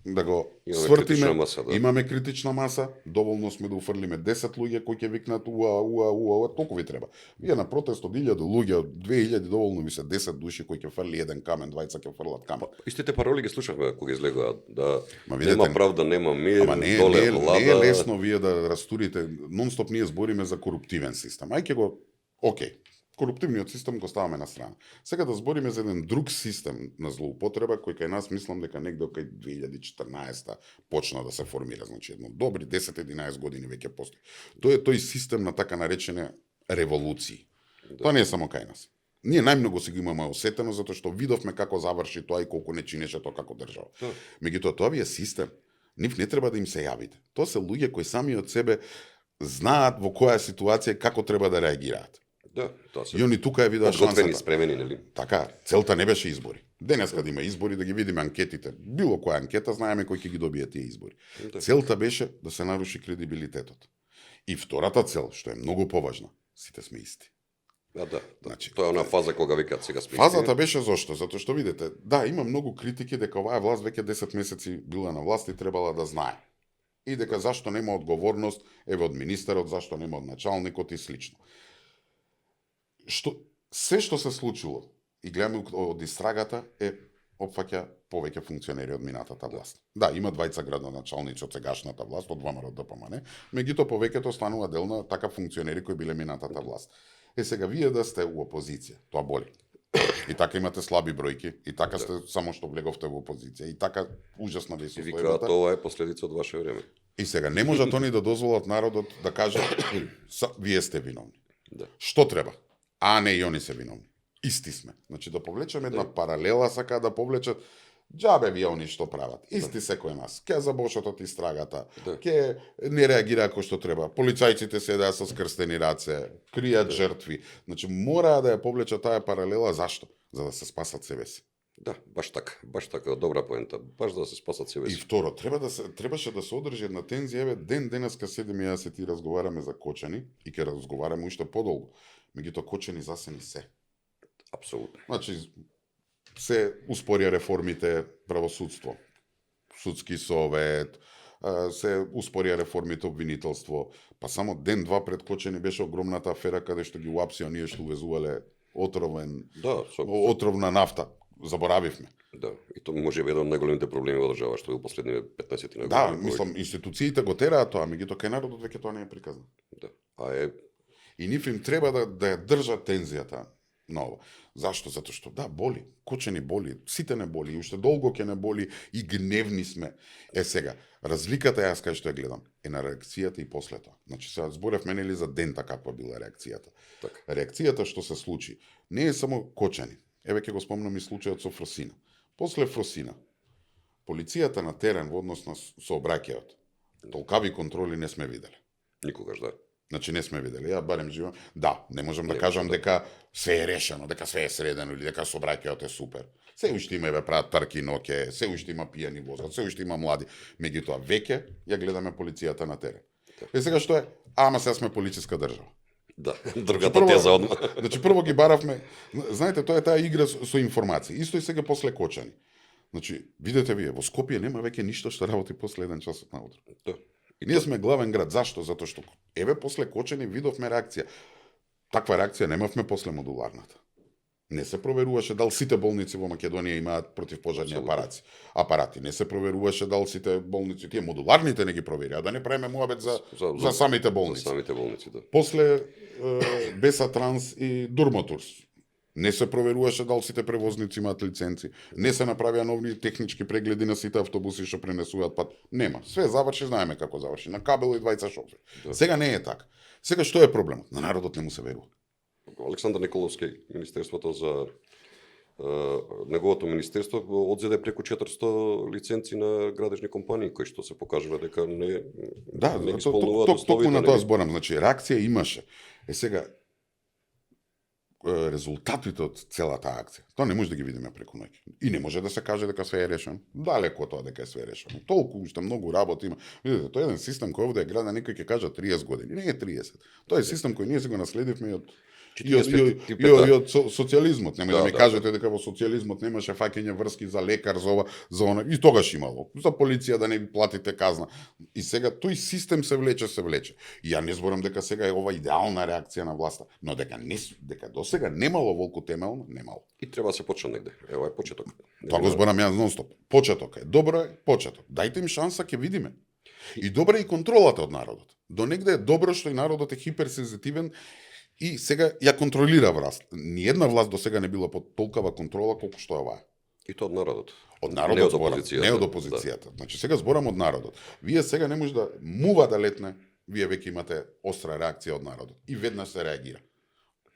да го Имаме свртиме, критична маса, да. имаме критична маса, доволно сме да уфрлиме 10 луѓе кои ќе викнат уа, толку ви треба. Вие на протест од 1000 луѓе, од 2000 доволно ви се 10 души кои ќе фрли еден камен, двајца ќе фрлат камен. Истите пароли ги слушавме кога излегоа, да видите, нема правда, нема мир, Ама не доле влада. е лесно вие да растурите, нон-стоп ние збориме за коруптивен систем. Ајде го, окей, коруптивниот систем го ставаме на страна. Сега да збориме за еден друг систем на злоупотреба кој кај нас мислам дека негде кај 2014 почна да се формира, значи едно добри 10-11 години веќе постои. Тоа е тој систем на така наречене револуции. Тоа не е само кај нас. Ние најмногу си го имаме осетено затоа што видовме како заврши тоа и колку не чинеше тоа како држава. Меѓутоа тоа ви е систем. Нив не треба да им се јавите. Тоа се луѓе кои сами од себе знаат во која ситуација како треба да реагираат. Да, тоа се. И они тука ја видоа Подготвени, шансата. спремени, нели? Така, целта не беше избори. Денеска да има избори, да ги видиме анкетите. Било која анкета, знаеме кој ќе ги добие тие избори. Целта беше да се наруши кредибилитетот. И втората цел, што е многу поважна, сите сме исти. Да. Значи, Тоа е она фаза кога викаат сега сме. Фазата беше зошто? Затоа што видите, да, има многу критики дека оваа власт веќе 10 месеци била на власт и требала да знае. И дека зашто нема одговорност, еве од министерот, зашто нема од началникот и слично. Се што се случило и гледаме од истрагата опфаќа повеќе функционери од минатата власт. Да, има двајца градоначалници од сегашната власт, од ВМРО ДПМН, меѓутоа повеќето станува дел на така функционери кои биле минатата власт. Сега вие да сте у опозиција, тоа боли. И така имате слаби бројки, и така сте само што влеговте во опозиција, и така ужасна ви се викаат ова е последица од ваше време. И сега не можат они да дозволат народот да каже вие сте виновни. Да. Што треба? А не и они се виновни. Исти сме. Значи да повлечеме една паралела, сака да повлечат џабе вие они што прават. Исти секој нас. Ке забошат од истрагата, ке не реагира како што треба. Полицајците седеа со скрстени раце, кријат жртви. Значи мора да ја повлечат таа паралела. Зашто? За да се спасат себе си. Да, баш така, добра поента. Баш да се спасат себе И си. второ, требаше да се одржи една тензија, еве денеска седиме јас и ти разговараме за Кочани и ќе разговараме уште подолго. Меѓутоа Кочани засени се. Апсолутно. Значи се успорија реформите правосудство, судски совет, се успорија реформите обвинителство, па само ден-два пред Кочани беше огромната афера каде што ги уапсија оние што увезувале отровна нафта. Заборавивме. Да, и тоа може би еден од најголемите проблеми во држава што е во последниве 15 години. Да, мислам институциите го тераат тоа, меѓутоа кај народот веќе тоа не е приказано. Да. И нив им треба да ја држат тензијата на ова. Зашто? Затоа што да, боли. Кочани боли, сите не боли, уште долго ќе не боли и гневни сме. Сега, разликата јас кај што ја гледам е на реакцијата и после тоа. Значи сега зборевме нели за дента каква била реакцијата. Така. Реакцијата што се случи не е само Кочани. Еве ќе го спомнам и случајот со Фросина. После Фросина, полицијата на терен во однос на сообраќајот Толкави контроли не сме видели. Никогаш, да. Значи не сме видели. Ја барем живам. Да, не можам да Не кажам може, да. дека све е решено, дека све е средено или дека сообраќајот е супер. Се уште има еве прават трки ноќе, се уште има пијани возат, се уште има млади. Меѓутоа веќе ја гледаме полицијата на терен. Е сега што е? Ама сега сме полициска држава. Да, другата теза одма. Значи прво ги баравме, знаете, тоа е таа игра со информации. Исто и сега после Кочани. Значи, видете вие, во Скопје нема веќе ништо што работи после 1 часот наутро. Да. И ние сме главен град. Зашто? Затоа што еве после Кочани видовме реакција. Таква реакција немавме после модуларната. Не се проверуваше дали сите болници во Македонија имаат противпожарни апарати. Не се проверуваше дали сите болници, тие модуларните не ги провери, а да не правиме муабет за самите болници. За самите болници, да. После Беса Транс и Дурмотурс. Не се проверуваше дали сите превозници имаат лиценци. Не се направија нови технички прегледи на сите автобуси што пренесуваат пат. Нема. Све заврши, знаеме како заврши. На кабело и двајца шофери. Да. Сега не е така. Сега што е проблемот? На народот не му се верува. Александар Николовски, Министерството за неговото министерство одзеде преку 400 лиценци на градежни компании кои што се покажува дека не не ги исполнуваат условите. Токму на тоа зборам, значи реакција имаше. Е сега резултатите од целата акција. Тоа не може да ги видиме преку ноќ. И не може да се каже дека све е решено. Далеко од тоа дека е све решено. Толку уште многу работа има. Видите, тоа е еден систем кој овде е граден, некој ќе кажа 30 години, не е 30. Тоа е систем кој ние се го наследивме од и од социјализмот. Нема да ми кажете дека во социјализмот немаше фаќање врски за лекар, за ова, за она. И тогаш имало. За полиција да не ви платите казна. И сега тој систем се влече. И ја не зборам дека сега е ова идеална реакција на власта, но дека досега немало волку темелно, немало. И треба да се почне негде. Ево е почеток. Тоа го зборам јас нонстоп. Почеток е. Добро е почеток. Дајте им шанса, ќе видиме. И добра е и контролата од народот. До негде е добро што и народот е хиперсензитивен и сега ја контролира власт. Ниедна власт до сега не била под толкова контрола колку што е оваа. И тоа од народот. Од народот не од зборам, опозицијата. не од опозицијата. Да. Значи сега зборам од народот. Вие сега не може да мува да летне, вие веќе имате остра реакција од народот и веднаш се реагира.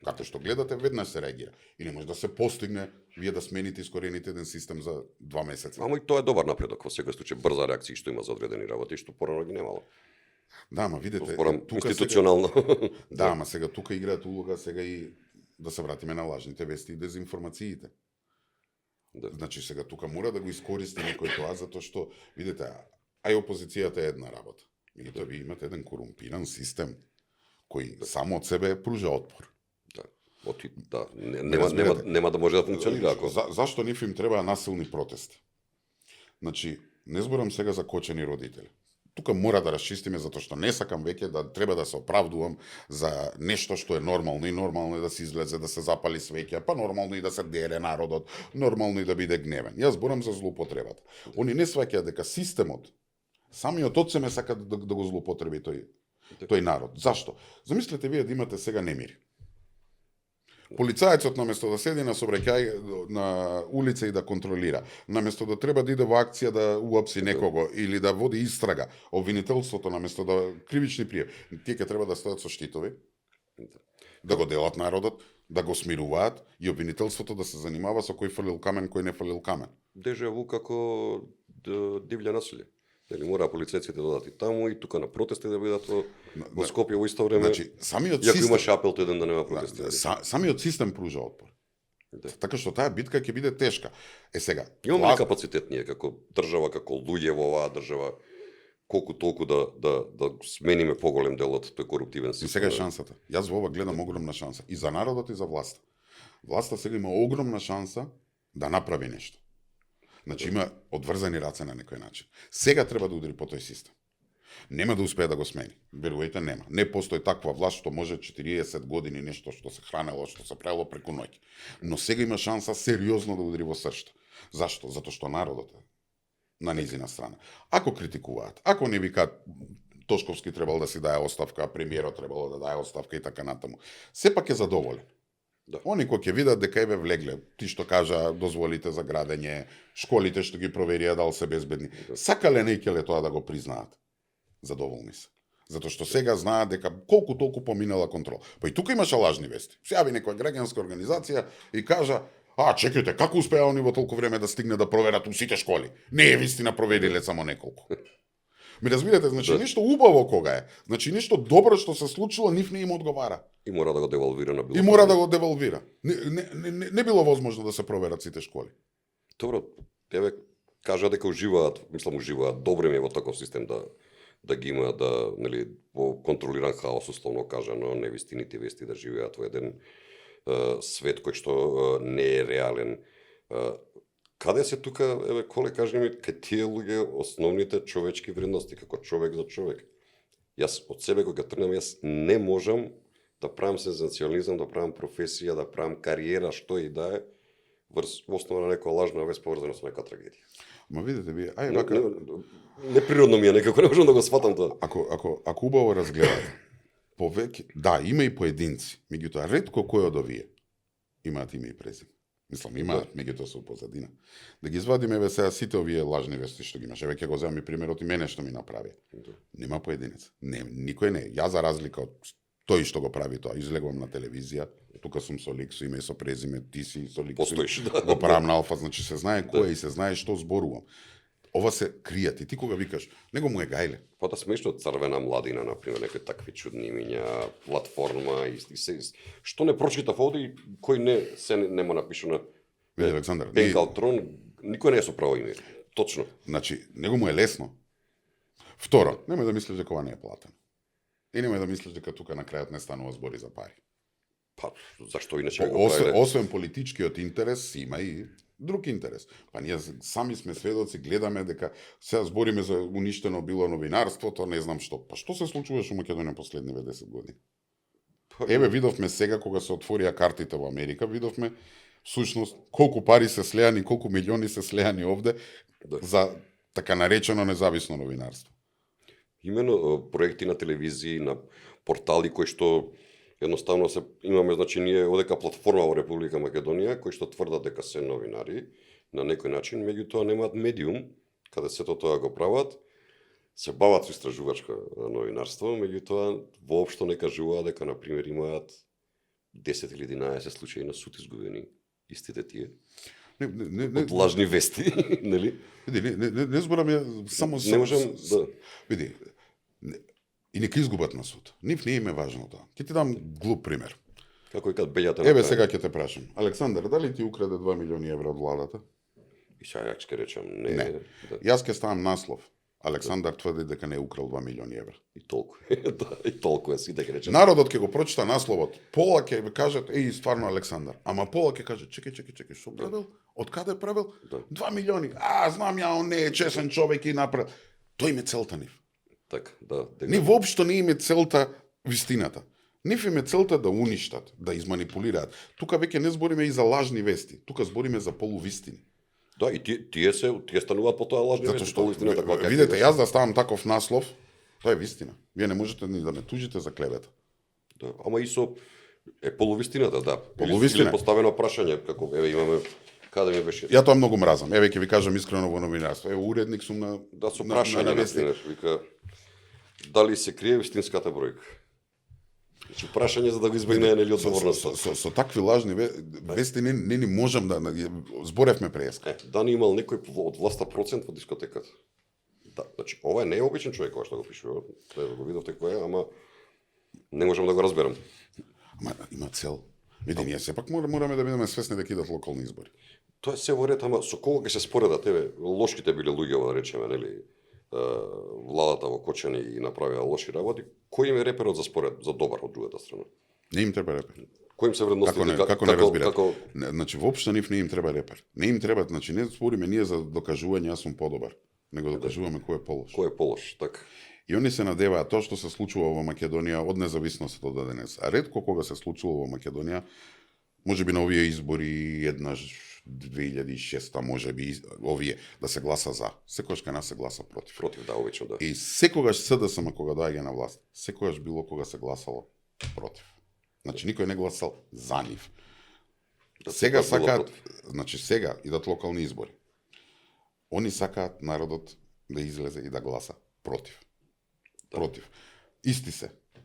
Како што гледате, веднаш се реагира. И не може да се постигне вие да смените искорените еден систем за 2 месеца. Ама и тоа е добар напредок во секој случај, брза реакција што има за одредени работи што порано ги немало. Да, ама видите, тука институционално. Сега, да, ама сега тука играат улога сега и да се вратиме на лажните вести и дезинформациите. Да. Значи сега тука мора да го искористи некој тоа затоа што видите, ај опозицијата е една работа. Меѓутоа вие имате еден корумпиран систем кој само од себе пружа отпор. Да, нема да може да функционира ако. Зашто нив им треба насилни протести? Значи, не зборам сега за кочени родители. Тука мора да расчистиме затоа што не сакам веќе да треба да се оправдувам за нешто што е нормално и нормално е да се излезе, да се запали свеќа, па нормално и да се дере народот, нормално и да биде гневен. Јас зборам за злоупотребата. Они не сваќаат дека системот самиот од себе сака да го злоупотреби тој народ. Зашто? Замислете вие да имате сега немири. Полицајецот наместо да седи на сообраќај на улица и да контролира, наместо да треба да иде во акција да уапси некого или да води истрага, обвинителството наместо да кривични пријави, тие ќе треба да стојат со штитови, да го делат народот, да го смируваат и обвинителството да се занимава со кој фрлил камен, кој не фрлил камен. Дежаву како дивља насилје. Дали мора полицајците да додат и таму и тука на протести да бидат во Скопје во исто време. Значи, самиот систем, систем имаш апел еден да нема протести. Самиот систем пружа отпор. Да. Така што таа битка ќе биде тешка. Е сега, имаме ли капацитет ние како држава, како луѓе во оваа држава колку толку да смениме поголем дел од тој коруптивен систем? И сега е шансата. Јас во ова гледам огромна шанса и за народот и за власта. Власта сега има огромна шанса да направи нешто. Значи има одврзани раце на некој начин. Сега треба да удри по тој систем. Нема да успее да го смени. Верувајте, нема. Не постои таква власт што може 40 години нешто што се хранело, што се правило преку ноќ. Но сега има шанса сериозно да удри во сршта. Зашто? Затоа што народот е на низина страна. Ако критикуваат, ако не викаат Тошковски требало да си даде оставка, премиерот требало да даде оставка и така натаму, сепак е задоволен. Да. Они кои ќе видат дека еве влегле, ти што кажа дозволите за градење, школите што ги проверија дали се безбедни. Сакале не ќе тоа да го признаат. Задоволни се. Затоа што сега знаат дека колку толку поминала контрол. Па и тука имаше лажни вести. Се јави некоја граѓанска организација и кажа: чекајте, како успеа они во толку време да стигне да проверат сите школи? Не е вистина, провериле само неколку. Ми разбирате, значи Да. нешто убаво кога е. Значи нешто добро што се случило, нив не им одговара. И мора да го девалвира на било. И мора да го девалвира. Не било возможно да се проверат сите школи. Добро, тебе кажа дека уживаат добре ми е во таков систем да ги има, да, нели, во контролиран хаос, условно кажано, невистините вести да живеат во еден свет кој што не е реален. Каде се тука, еве, Коле, кажи ми, кај тие луѓе основните човечки вредности, како човек за човек? Јас од себе кога тргнам, јас не можам да правам сензационализам, да правам професија, да правам кариера, што и да е, во основа на некоја лажна вест поврзана со нека трагедија. Ма видите ви, вака, Неприродно ми е некако, не можам да го сватам тоа. ако убаво разгледате, повеќе, да, има и поединци, меѓутоа ретко кој од овие имаат име и презиме. Мислам, имаат, меѓутоа се позадина. Да ги извадиме еве сега сите овие лажни вести што ги имаш. Еве ќе го земам и примерот и мене што ми направи. Нема поединец. Не, никој не. Јас за разлика од тој што го прави тоа, излегувам на телевизија, тука сум со лик, со име и со презиме, ти си со лик, Постоиш, да. го правам на алфа, значи се знае кој е и се знае што зборувам. Ова се кријат и ти кога викаш, него му е гајле. Па да смешно црвена младина, например, некои такви чудни имиња, платформа и се, што не прочитав овде и кој не се нема напишано. Види Александар, Бенкалтрон, никој не е со право име. Точно. значи, него му е лесно. Второ, немој да мислиш дека ова не е платено. И немој да мислиш дека тука на крајот не станува збори за пари. Па, зашто иначе го Освен, правиле? освен политичкиот интерес, има и друг интерес. Па ние сами сме сведоци, гледаме дека сега збориме за уништено било новинарството, не знам што. Па што се случуваше во Македонија последниве 10 години? Па, Еве видовме сега кога се отворија картите во Америка, видовме всушност колку пари се слеани, колку милиони се слеани овде Да. за така наречено независно новинарство. Имено проекти на телевизии, на портали кои што едноставно имаме, значи ние одека платформа во Република Македонија кои што тврдат дека се новинари на некој начин, меѓутоа немаат медиум каде сето тоа го прават, се бават со истражувачко новинарство, меѓутоа воопшто не кажуваат дека на пример имаат 10 или 11 случаи на суд изгубени истите тие Не, од лажни вести, нели? види, не зборам ја само Не можам да Види, и нека изгубат на суд. Нив не им е важно тоа. Ќе ти дам глуп пример. како и кад бељата Еве крај. сега ќе те прашам. Александар, дали ти украде 2 милиони евра од владата? И сега ја ќе речам, не, Не. да, Јас ќе ставам наслов. Александар тврди дека не е украл 2 милиони евра. и толку. Да, и толку е, сите ќе речем. Народот ќе го прочита насловот. Пола ќе ви кажат, стварно Александар. Ама пола ќе каже, чекај, што правил? Од каде правил? Да. 2 милиони. Знам ја, он не е чесен човек и направил. Тој им е целта нив. Така, да. Ни воопшто не им е целта вистината. Нив им е целта да уништат, да изманипулираат. Тука веќе не збориме и за лажни вести, тука збориме за полувистини. Да, и тие стануваат по тоа лажни Затоа вести, што полуистината како видете, јас да ставам таков наслов, тоа е вистина. Вие не можете ни да ме тужите за клевета. Да, ама и со полувистината, да. Полувистина. Или поставено прашање, како еве имаме каде ми беше. Ја тоа многу мразам. Еве ќе ви кажам искрено во новинарство. Еве уредник сум на Да, со на прашање, на вести. пример, вика дали се крие вистинската бројка. Значи прашање за да го избегне нели одговорноста. Со такви лажни вести не ни можам да зборевме преска. Да не имал некој од власта процент во дискотеката. Да, значи ова не е обичен човек кој што го пишува. Треба да го видовте кој е, ама не можам да го разберам. Ама има цел. Види, ние сепак мораме да бидеме свесни дека идат локални избори. Тоа е се во ред, ама со кого ќе се споредат, еве, лошките биле луѓе, да речеме, нели, владата во Кочани и направија лоши работи, кој им е реперот за според, за добар од другата страна? Не им треба репер. Кој им се вредностите? Како не разбират? Значи воопшто нив не им треба репер. Не им треба, значи не спориме ние за докажување јас сум подобар, него докажуваме кој е полош. Кој е полош, така. И они се надеваат тоа што се случува во Македонија од независноста до денес. А ретко кога се случува во Македонија, можеби на овие избори еднаш 2006 можеби овие да се гласа за. Секогаш кај нас се гласа против. Против, да, обично, да. И секогаш СДСМ кога доаѓа на власт, секогаш било кога се гласало против. Значи никој не гласал за нив. Да, Сега секогаш било сакаат, против. значи сега идат локални избори. Они сакаат народот да излезе и да гласа против. Да. Против.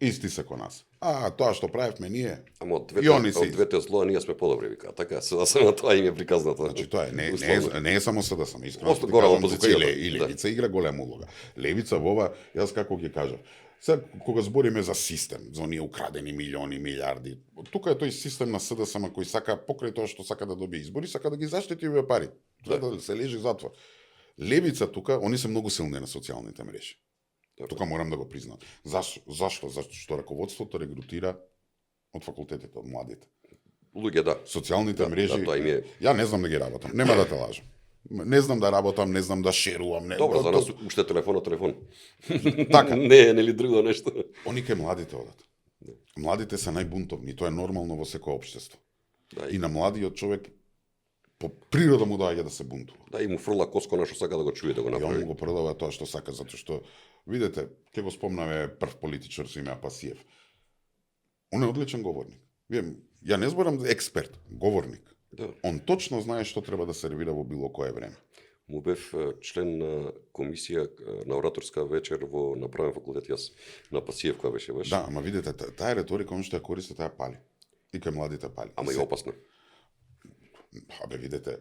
Исти се кон нас. Тоа што правевме ние. Ама од И они се од двете злоа ние сме подобри, вика. Така, само тоа им е приказнато. Значи тоа не е само СДСМ, искрено Просто ти гора кажам, тука опозицијата, и Левица игра голема улога. Левица во ова, јас како ќе кажам, сега кога збориме за систем, за оние украдени милиони, милиарди, тука е тој систем на СДСМ кој сака покрај тоа што сака да добие избори, сака да ги заштити овие пари. Да се лежи затвор. Левица тука, они се многу силни на социјалните мрежи. Тука морам да го признам. Зашто? Зашто што раководството регрутира од факултетите, од младите. Луѓе, да. Социјалните мрежи. тоа им е. Ја не знам да ги работам. Нема да те лажам. Не знам да работам, не знам да шерувам, не. Добро, за нас уште телефон. Така. Не е нели друго нешто. Они кај младите одат. Младите се најбунтовни, тоа е нормално во секое општество. Да, И на младиот човек по природа му доаѓа да се бунтува. Да, и му фрла коско на што сака да го чуе, да го И он направи. му го продава тоа што сака, затоа што, видете, ќе го спомнаме прв политичар со име Апасиев. Он е одличен говорник. Ја не зборам експерт, говорник. Да. Он точно знае што треба да сервира во било кое време. Му бев член на комисија на ораторска вечер во направен факултет, јас на Пасиев која беше баш. Да, ама видите, таа реторика, он што ја користи, таа пали. И кај младите пали. Ама и опасно. Абе, видите,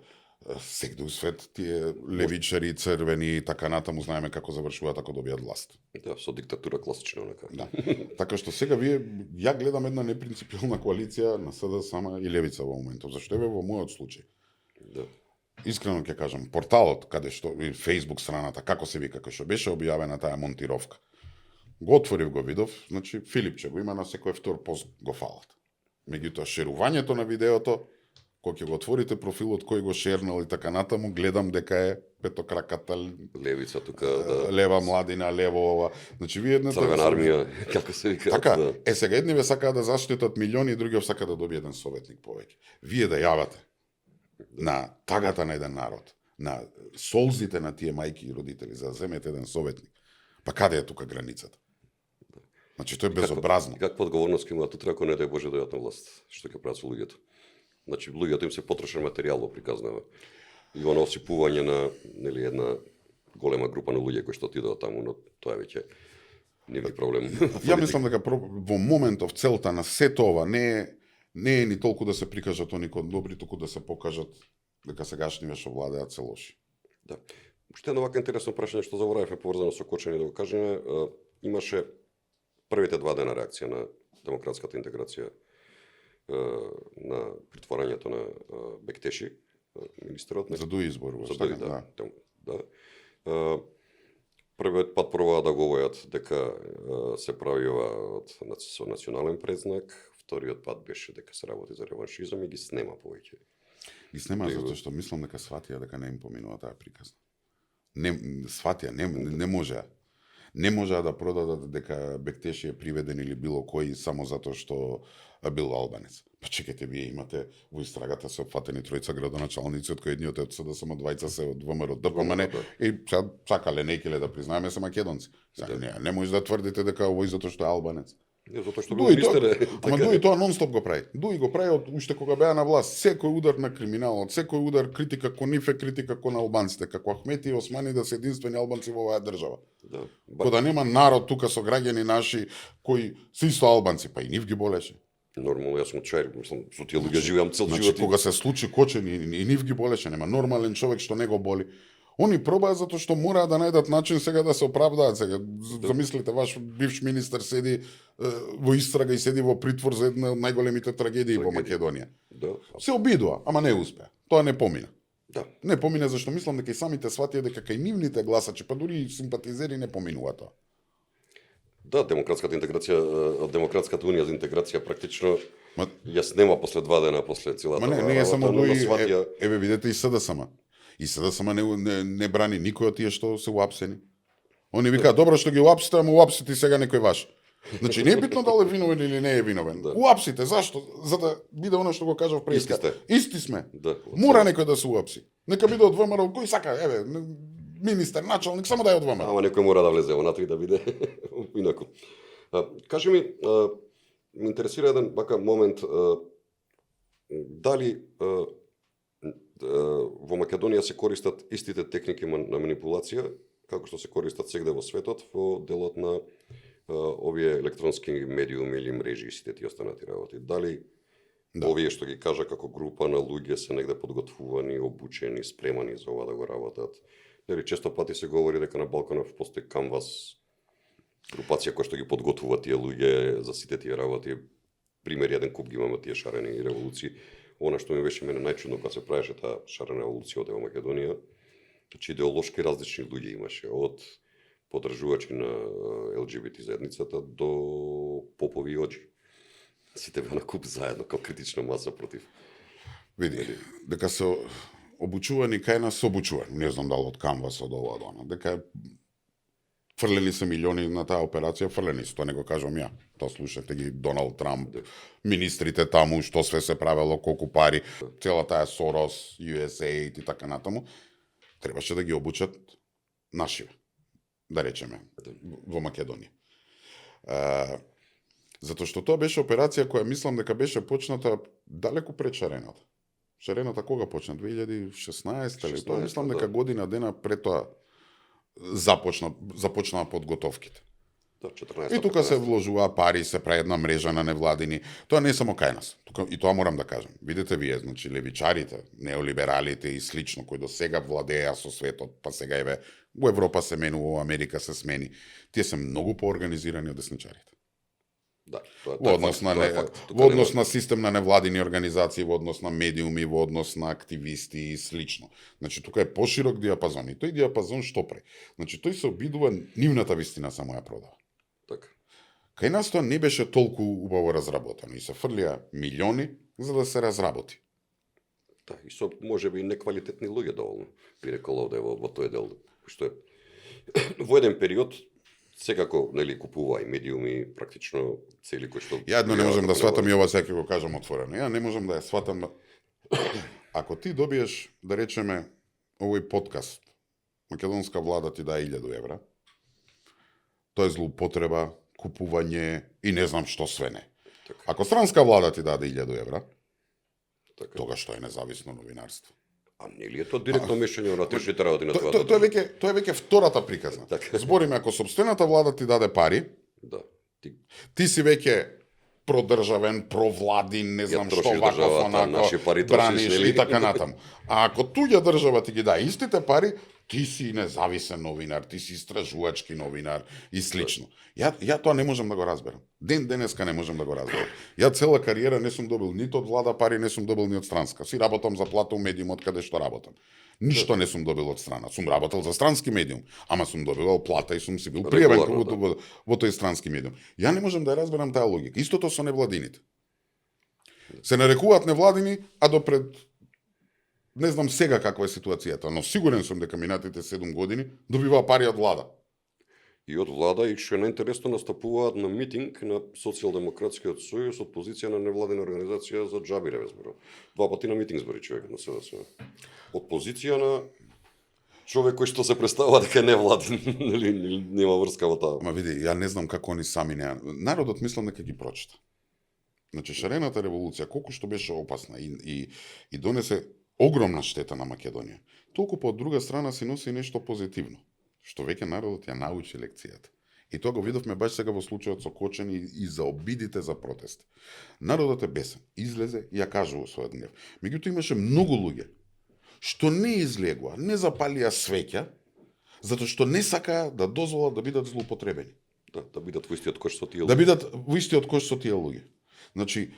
сегде у свет тие левичари, црвени и така натаму знаеме како завршуваат ако добијат власт. Да, со диктатура класично онака. Да. Така што сега ја гледам една непринципиална коалиција на СДСМ и Левица во моментов. Зашто еве во мојот случај? Да. Искрено ќе кажам, порталот каде што и Facebook страната, како се вика, кај што беше објавена таа монтировка. Го отворив, го видов, значи Филипче го има на секој втор пост го фалат. Меѓутоа шерувањето на видеото, кога ќе го отворите профилот кој го шернал и така натаму, гледам дека е петокраката Левица тука, да. лева младина, лево ова. Значи вие едната Црвена армија, како се вика. Така, Да. сега едниве сакаат да заштитат милиони, другиот сака да добие еден советник повеќе. Вие да јавате на тагата на еден народ, на солзите на тие мајки и родители за да земете еден советник. Па каде е тука границата? Значи тоа е безобразно. И каква одговорност ќе имаат утре ако не дај Боже дојдат на власт? Што ќе прават со луѓето? Значи луѓето им се потрошен материјал во приказнава. И оно осипување на нели една голема група на луѓе кои што отидоа таму, но тоа е веќе нивни проблем. Ја мислам дека во моментов целта на сето ова не е ни толку да се прикажат они кои добри, туку да се покажат дека сегашниве што владеат се лоши. Да. Уште едно вака интересно прашање што заборавивме поврзано со Кочани да го кажеме, имаше првите 2 дена реакција на демократската интеграција на притворањето на Бектеши, министерот. За дуи избор, За така, дуи, да. Првиот пат пробаа да говорат дека се прави ова со национален предзнак, вториот пат беше дека се работи за реваншизам и ги снема повеќе. Ги снема затоа што мислам дека сватија дека не им поминува таа приказна. Не сватија, не можеа. Не можеа да продадат дека Бектеши е приведен или било кој само затоа што бил албанец. Па чекайте, вие имате во истрагата се опфатени тројца градоначалници, од кои едниот е од СДСМ, двајца се од ВМРО ДПМН и сакале некеле да признаеме се македонци. Не може да тврдите дека овој затоа што е албанец. Не, затоа што бил министер. Ама Дуи тоа нонстоп го прави. Дуи го прави од уште кога беа на власт. Секој удар на криминалот, секој удар критика кон нив е критика кон албанците, како Ахмети и Османи да се единствени албанци во оваа држава. Да. Кога да нема народ тука со граѓани наши кои се исто албанци, па и нив ги болеше. Нормално, јас сум чаир, мислам, со тие луѓе живеам цел Значи, живот. кога се случи Кочани и нив ги болеше, нема нормален човек што не го боли. Они пробаа затоа што мораа да најдат начин сега да се оправдаат сега. Замислите, ваш бивш министер седи во истрага и седи во притвор за една од најголемите трагедии во Македонија. Да. Се обидува, ама не успеа. Тоа не помина. Да. Не помина зашто мислам дека и самите сватија дека кај нивните гласачи, па дури и симпатизери не поминува тоа. Да, демократската унија за интеграција практично ја снема после 2 дена после целата. Не е само дуи, сватија. еве видете и СДСМ. И СДСМ не брани никој од тие што се уапсени. Они викаат, добро што ги уапсите, ама уапсите сега некој ваш. Значи не е битно дали е виновен или не е виновен. Да. Уапсите, зашто? За да биде оно што го кажав пред. Исти сте. Исти сме. Да. Мора некој да се уапси. Нека биде од ВМРО, кој сака, еве, министер, началник, само да е од ВМРО. Ама некој мора да влезе внатре да биде инаку. Кажи ми, ме интересира еден вака момент, дали во Македонија се користат истите техники на манипулација како што се користат сегде во светот во делот на овие електронски медиуми или мрежи и сите тие останати работи. Дали Да. овие што ги кажа како група на луѓе се негде подготвувани, обучени, спремани за ова да го работат. Нели често пати се говори дека на Балканов постои Canvas, групација која што ги подготвува тие луѓе за сите тие работи. Пример еден куп ги имаме тие шарени револуции. Она што ми беше мене најчудно кога се правеше таа шарена револуција од Македонија, значи идеолошки различни луѓе имаше, од поддржувачи на ЛГБТ заедницата до попови и оџи. Сите беа на куп заедно, како критична маса против. Види, дека се обучувани кај нас се обучувани, не знам дали од Canvas, од ова, од она, дека фрлени се милиони на таа операција, фрлени се, тоа не го кажам ја. Тоа слушате ги Доналд Трамп, министрите таму, што све се правело, колку пари, цела таа Сорос, USAID и така натаму, требаше да ги обучат нашиве, да речеме, во Македонија. Затоа што тоа беше операција која мислам дека беше почната далеку пред шарената. Шарената кога почна? 2016 или тоа мислам дека година дена пред тоа започнаа подготовките. Да, 14. И тука се вложува пари, се прави една мрежа на невладини. Тоа не е само кај нас. Тука и тоа морам да кажам. Видите вие, значи левичарите, неолибералите и слично кои до сега владеа со светот, па сега еве во Европа се менува, во Америка се смени. Тие се многу поорганизирани од десничарите. Да, Во однос на во однос на систем на невладини организации, во однос на медиуми, во однос на активисти и слично. Значи тука е поширок диапазон и тој диапазон што прави? Значи тој се обидува нивната вистина само ја продава. Така. Кај нас тоа не беше толку убаво разработено и се фрлија милиони за да се разработи. Да, и со можеби неквалитетни луѓе доволно, би рекол овде во тој дел, што е во еден период секако нели купува и медиуми практично цели кои што Ја едно не можам да сватам и ова сега ќе го кажам отворено. Ја не можам да ја сватам. Ако ти добиеш, да речеме, овој подкаст, македонска влада ти дае 1000 евра, тоа е злоупотреба, купување и не знам што све не. Така. Ако странска влада ти даде 1000 евра, Така. тогаш тоа е независно новинарство. А нели е тоа директно мешање на трешните работи на Тоа твојата? е веќе втората приказна. Така. Збориме ако сопствената влада ти даде пари, Да. ти си веќе продржавен, провладин, не знам што, трошиш ваков, државата, онако, наши пари трошиш, браниш нели? и така натаму. А ако туѓа држава ти ги даде истите пари, ти си независен новинар, ти си истражувачки новинар и слично. Ја тоа не можам да го разберам. Денеска не можам да го разберам. Ја цела кариера не сум добил ниту од влада пари, не сум добил ни од странска. Си работам за плата у медиум од каде што работам. Ништо не сум добил од страна. Сум работел за странски медиум, ама сум добивал плата и сум си бил пријавен во тој странски медиум. Ја не можам да ја разберам таа логика. Истото со невладините. Се нарекуваат невладини, а допред не знам сега каква е ситуацијата, но сигурен сум дека минатите 7 години добиваа пари од влада. И од влада и што е најинтересно настапуваат на митинг на Социјалдемократскиот сојуз од позиција на невладена организација за џабире зборува. 2 пати на митинг збори човек на СДС. Од позиција на човек кој што се представува дека е невладен, нели нема врска во таа. Ама види, ја не знам како они сами не. Народот мислам дека ги прочита. Значи шарената револуција колку што беше опасна и донесе огромна штета на Македонија. Толку по друга страна си носи нешто позитивно, што веќе народот ја научи лекцијата. И тоа го видовме баш сега во случајот со Кочани и за обидите за протест. Народот е бесен, излезе и ја кажува својот гнев. Меѓутоа имаше многу луѓе што не излегува, не запалија свеќа, затоа што не сакаа да дозволат да бидат злоупотребени. Да бидат во истиот кош со тие. Да бидат во истиот кош со тие луѓе. Значи,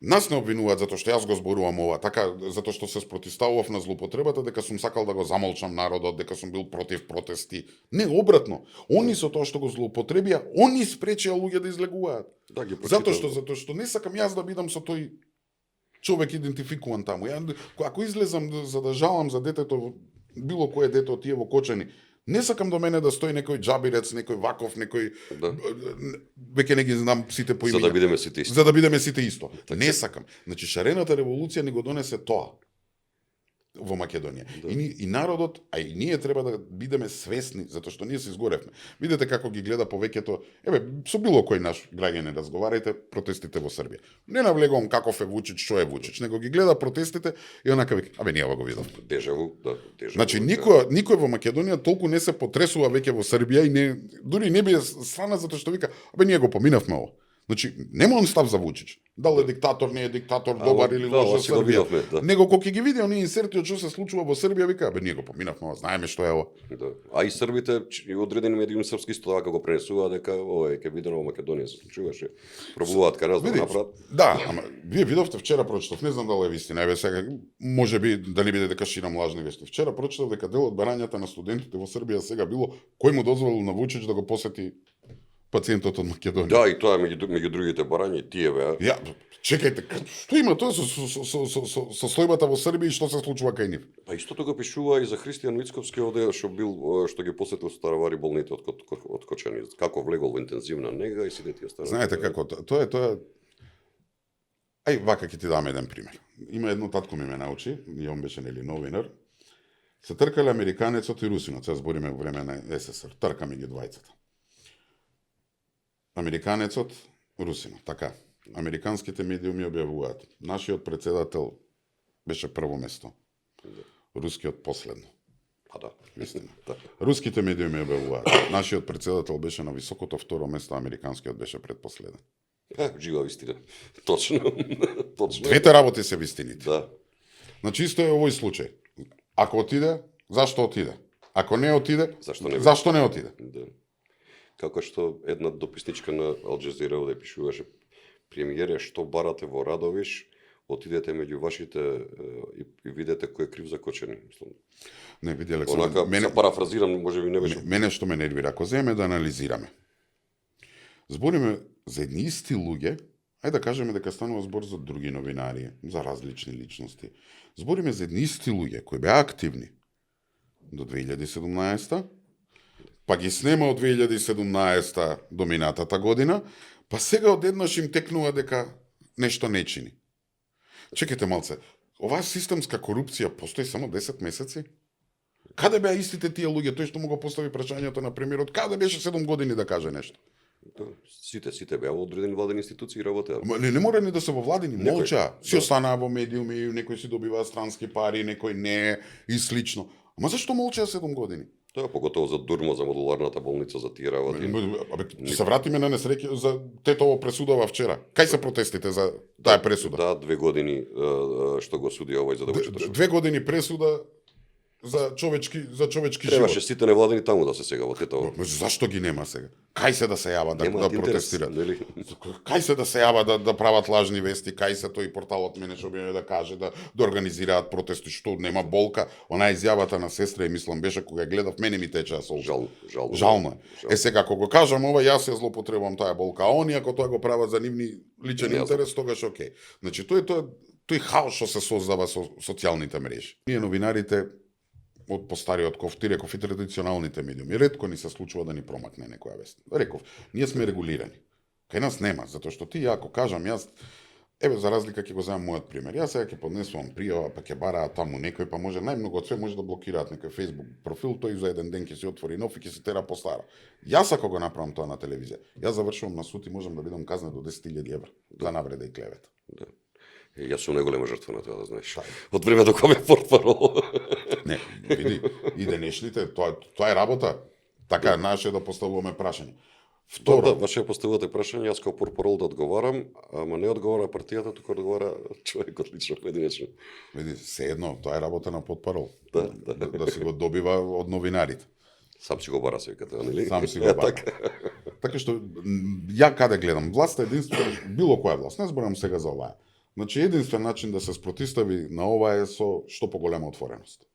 нас не обвинуваат затоа што јас го зборувам ова, така затоа што се спротивставував на злоупотребата, дека сум сакал да го замолчам народот, дека сум бил против протести. Не, обратно. Они со тоа што го злоупотребија, они спречија луѓе да излегуваат. Да, ги Затоа што не сакам јас да бидам со тој човек идентификуван таму. Ако излезам за да жалам за детето, било кое дете од тие во Кочани, не сакам до мене да стои некој џабирец, некој ваков, некој веќе не ги знам сите по имиња. За да бидеме сите исто. За да бидеме сите исто. Не сакам. Значи шарената револуција ни го донесе тоа. во Македонија. И народот, а и ние треба да бидеме свесни, затоа што ние се изгоревме. Видете како ги гледа повеќето, со било кој наш граѓанин разговарајте протестите во Србија. Не навлегувам каков е Вучич, што е Вучич, него ги гледа протестите и онака вика, ние го видовме. Дежаву, да, дежаву. Значи никој во Македонија толку не се потресува веќе во Србија и дури не би страна затоа што вика, ние го поминавме ово. Значи, нема он став за Вучич. Дали е диктатор, не е диктатор, добар или лош за Србија. Да. Него кога ги види оние инсерти од што се случува во Србија, вика, ние го поминавме, знаеме што е ова. Да. А и србите и одредени медиуми српски исто така го пренесуваат дека ова е ќе видено во Македонија се случуваше. Пробуваат кај да направат. Да, ама вие видовте вчера прочитав, не знам дали е вистина, сега можеби да не биде дека ширам лажни вести. Вчера прочитав дека дел од барањата на студентите во Србија сега било кој му дозволил на Вучич да го посети пациентот од Македонија. Да, и тоа меѓу другите барања, тие беа. Ја, чекајте, што има тоа со состојбата во Србија и што се случува кај нив? Па истото го пишува и за Христијан Мицковски овде што ги посетил Старовари болните од Кочани. Како влегол во интензивна нега и сите тие стари. Знаете како тоа Ај вака ќе ти дам еден пример. Има едно татко ми ме научи, и он беше нели новинар. Се тркале американецот и русинот, се збориме во време на СССР. Тркаме ги двајцата. Американецот, русинот, така. Американските медиуми објавуваат. Нашиот председател беше прво место. Рускиот последно. А да, Вистина. Да. Руските медиуми објавуваат. Нашиот председател беше на високото второ место, американскиот беше предпоследен. Жива вистина. Точно. Точно. Двете работи се вистините. Да. Значи исто е овој случај. Ако отиде, зашто отиде? Ако не отиде, зашто не отиде? Да. Како што една дописничка на Ал Джазира овде пишуваше, премиере, што барате во Радовиш, отидете меѓу вашите и видете кој е крив за Кочани. Не, види Александр. Онака, се парафразирам, можеби не беше. Мене што ме нервира, ако земеме да анализираме. Збориме за едни исти луѓе, ајде да кажеме дека станува збор за други новинари, за различни личности. Збориме за едни исти луѓе кои беа активни до 2017, па ги снема од 2017 до минатата година, па сега одеднаш им текнува дека нешто не чини. Чекайте малце, оваа системска корупција постои само 10 месеци? Каде беа истите тие луѓе? Тој што му го постави прашањето на премиерот, каде беше 7 години да каже нешто? Сите беа во одредени владени институции работеа. Не мора ни да се во владени, молча. Си останаа во медиуми, некој си добива странски пари, некој не и слично. Ама зашто молча 7 години? Тоа поготово за Дурмо, за модуларната болница, за тие работи. Се вратиме на несреќа за Тетово пресудава вчера. Кај се протестите за таа пресуда? Да, 2 години што го суди овој за девојчето. 2 години пресуда за човечки живот. Требаше сите невладени таму да се сега во Тетово. Зашто ги нема сега? Кај се да се јава да протестираат? Нели? Кај се да се јава да прават лажни вести? Кај се тој порталот мене што би да каже да организираат протести? Што нема болка? Она изјавата на сестра и мислам беше кога гледав, мене ми течеа солза. Жално. Сега кога го кажам ова, јас ја злоупотребувам таа болка, а они ако тоа го прават за нивни личен интерес, тогаш окей. Значи тој хаос што се создава со социјалните мрежи. Ние новинарите од постариот ков ти реков и традиционалните медиуми, ретко ни се случува да ни промакне некоја вест. Реков, ние сме регулирани. Кај нас нема, затоа што ти ако кажам јас, за разлика ќе го земам мојот пример. Јас сега ќе поднесувам пријава, па ќе бараат таму некој, па може најмногу од све може да блокираат некој Facebook профил, тој за еден ден ќе се отвори нов и ќе се тера постара. Јас ако го направам тоа на телевизија, јас завршувам на суд и можам да бидам казнет до 10.000 евра за навреда и клевета. Да. Јас сум најголема жртва на тоа, да знаеш. Од време до кога ме портпарол. Не, види, и денешните, тоа е работа. Така, наше да поставуваме прашање. Второ, ваше поставувате прашање, јас како портпарол да одговарам, ама не одговара партијата, туку одговара човекот лично, поединечно. Види, се едно, тоа е работа на портпарол. Да се го добива од новинарите. Сам си го бара се викате, нели? Сам си го бара. Така што ја каде гледам, власта единствено, било која власт, не зборам сега за оваа. Значи единствен начин да се спротистави на ова е со што поголема отвореност.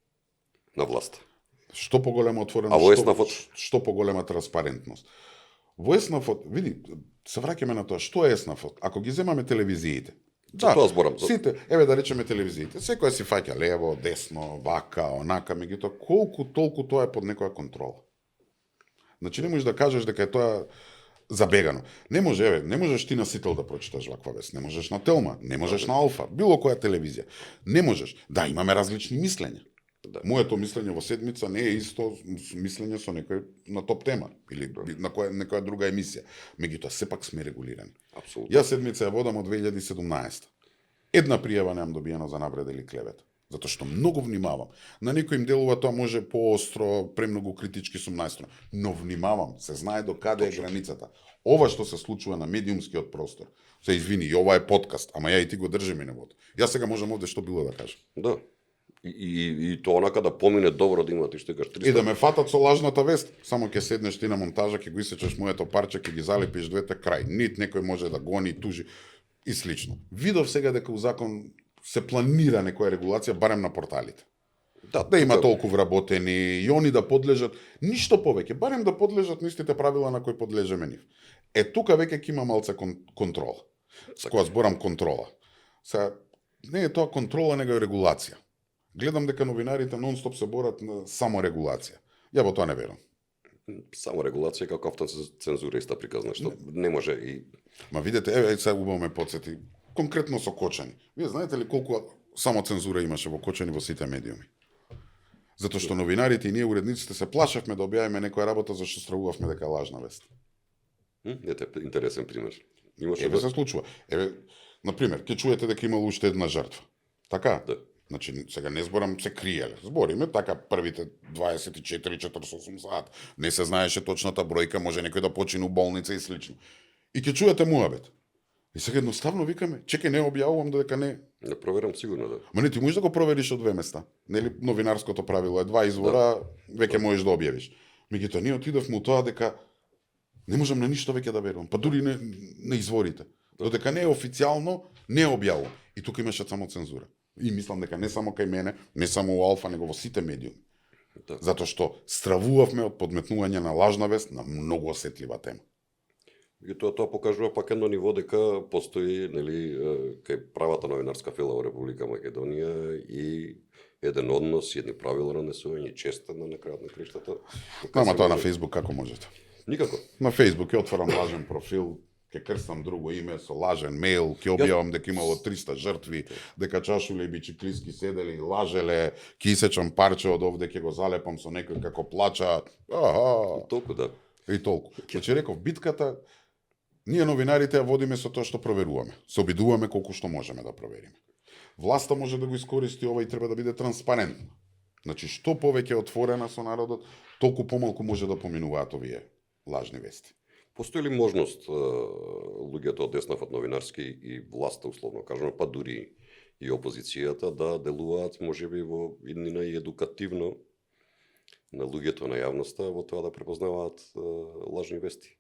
На власт. Што поголема отвореност, а во ЕСНАФот? Што поголема транспарентност. Во ЕСНАФот, види, се враќаме на тоа, што е ЕСНАФот? Ако ги земаме телевизиите, да, тоа зборам. Сите, да речеме телевизиите, секој си фаќа лево, десно, вака, онака, меѓутоа колку толку тоа е под некоја контрола. Значи не можеш да кажеш дека е тоа забегано. Не може, не можеш ти на Сител да прочиташ ваква вест, не можеш на Телма, не можеш на Алфа, било која телевизија. Не можеш. Да, имаме различни мислења. Да. Моето мислење во седмица не е исто мислење со некој на топ тема или на некоја друга емисија. Меѓутоа сепак сме регулирани. Апсолутно. Јас седмица ја водам од 2017. Една пријава немам добиена за навреда или клевета. Затоа што многу внимавам. На некои им делува тоа може поостро, премногу критички сум најстрог, но внимавам, се знае до каде е границата. Ова што се случува на медиумскиот простор. Се извини, и ова е подкаст, ама ја и ти го држиме невото. Јас сега можам овде што било да кажам. Да. И тоа онака да помине добро да има ти што кажеш 300. И да ме фатат со лажната вест, само ќе седнеш ти на монтажа, ќе го исечеш моето парче, ќе ги залепиш двете крај. Нит некој може да гони, тужи и слично. Видов сега дека у закон се планира некоја регулација барем на порталите. Да има толку вработени и они да подлежат ништо повеќе, барем да подлежат на истите правила на кои подлежеме нив. Тука веќе ќе има малце контрола. Кога зборам контрола. Сега не е тоа контрола, него е регулација. Гледам дека новинарите нон-стоп се борат на само регулација. Ја во тоа не верам. Само регулација како автоцензура иста приказна, што не може и... Ма видете, еве сега убаво ме потсети, конкретно со Кочани. Вие знаете ли колку само цензура имаше во Кочани во сите медиуми? Затоа што новинарите и ние уредниците се плашевме да објавиме некоја работа зашто стравувавме дека е лажна вест. Ете, интересен пример. Имаше Еве се случува. Еве, на пример, ќе чуете дека имало уште една жртва. Така? Да. Значи, сега не зборам се криеле. Збориме така првите 24-48 сат. Не се знаеше точната бројка, може некој да почине у болница и слично. И ќе чуете муабет. И сега едноставно викаме, чекај, не објавувам дека не. Не проверам сигурно, да. Ма не, ти можеш да го провериш од две места. Нели новинарското правило е два извора, веќе можеш да објавиш. Меѓутоа ние отидовме у тоа дека не можам на ништо веќе да верувам, па дури не на изворите. Додека не е официјално, не објавувам. И тука имаше само цензура. И мислам дека не само кај мене, не само у Алфа, него во сите медиуми. Да. Затоа што стравувавме од подметнување на лажна вест на многу осетлива тема. И тоа покажува пак едно ниво дека постои, нели, кај правата новинарска фила во Република Македонија и еден однос, едни правила на несување, честа на крајот на криштата. Ама тоа на Facebook како можете? Никако. На Facebook ќе отворам лажен профил, ќе крстам друго име со лажен мејл, ќе објавам дека имало 300 жртви, дека Чашуле и Бичиклиски седели, лажеле, ќе исечам парче од овде, ќе го залепам со некој како плача. Толку да. И толку. Значи реков, битката ние новинарите ја водиме со тоа што проверуваме. Се обидуваме колку што можеме да провериме. Власта може да го искористи ова и треба да биде транспарентна. Значи што повеќе е отворена со народот, толку помалку може да поминуваат овие лажни вести. Постои ли можност луѓето од деснав од новинарски и власта, условно кажано, па дури и опозицијата да делуваат можеби во иднина и едукативно на луѓето, на јавноста во тоа да препознаваат лажни вести?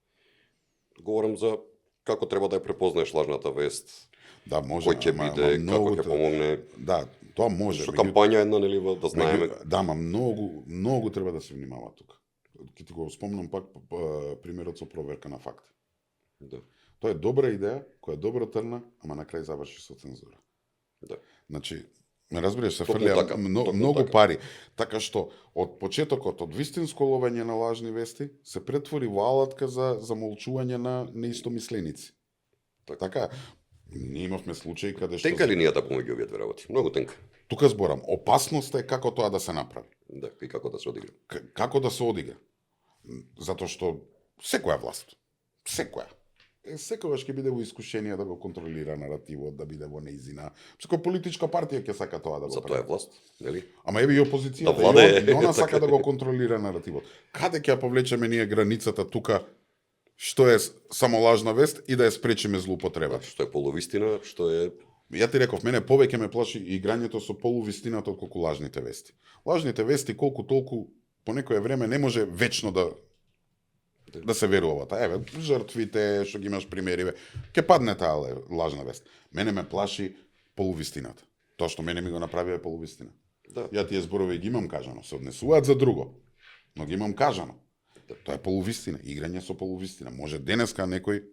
Говорам за како треба да ја препознаеш лажната вест, Да, може. кој ќе биде, како ќе помогне. Да, тоа може. Што кампања една, нели, да знаеме. Да, ма многу треба да се внимава тука. Ќе ти го спомнам пак примерот со проверка на факти. Да. Тоа е добра идеја, која добро трна, ама на крај заврши со цензура. Да. Значи, ме разбираш, се Токму фрлија така, многу така. пари. Така што, од почетокот, од вистинско ловење на лажни вести, се претвори во алатка за замолчување на неистомисленици. Така, ние имавме случаи каде што... Тенка линијата помеѓу овие две работи. Многу тенка. Тука зборам, опасноста е како тоа да се направи. Да, и како да се одигра. Како да се одигра? Затоа што секоја власт, секоја, секогаш ќе биде во искушение да го контролира наративот, да биде во неизина. Секоја политичка партија ќе сака тоа да го За тоа е власт, нели? Ама еве и опозицијата, Да владее. и она сака да го контролира наративот. Каде ќе ја повлечеме ние границата тука, што е само лажна вест и да ја спречиме злоупотреба? Што е полувистина, што е... Ја ти реков, мене повеќе ме плаши играњето со полувистината отколку лажните вести. Лажните вести колку толку по некое време не може вечно да се верува. Еве, жртвите, што ги имаш примери, ќе падне таа лажна вест. Мене ме плаши полувистината. Тоа што мене ми го направи е полувистина. Да. Ја тие зборови ги имам кажано, се однесуваат за друго, но ги имам кажано. Тоа е полувистина, играње со полувистина. Може денеска некој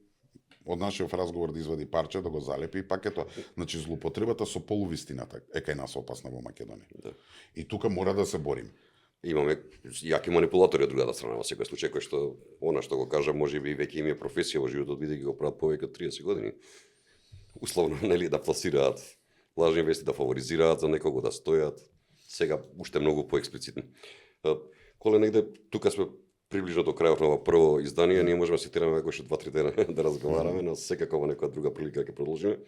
од нашиот разговор да извади парче, да го залепи и пак е тоа. Значи, злоупотребата со полувистината е кај нас опасна во Македонија. Да. И тука мора да се бориме. Имаме јаки манипулатори од другата страна во секој случај, кој што она што го кажа можеби веќе им е професија во животот, бидејќи го прават повеќе од 30 години. Условно, нели, да пласираат лажни вести, да фаворизираат за некого, да стојат. Сега уште многу поексплицитно. Коле негде тука сме приближно до крајот на ова прво издание, ние можеме да ситираме кој што 2-3 дена да разговараме, но секако во некоја друга прилика ќе продолжиме.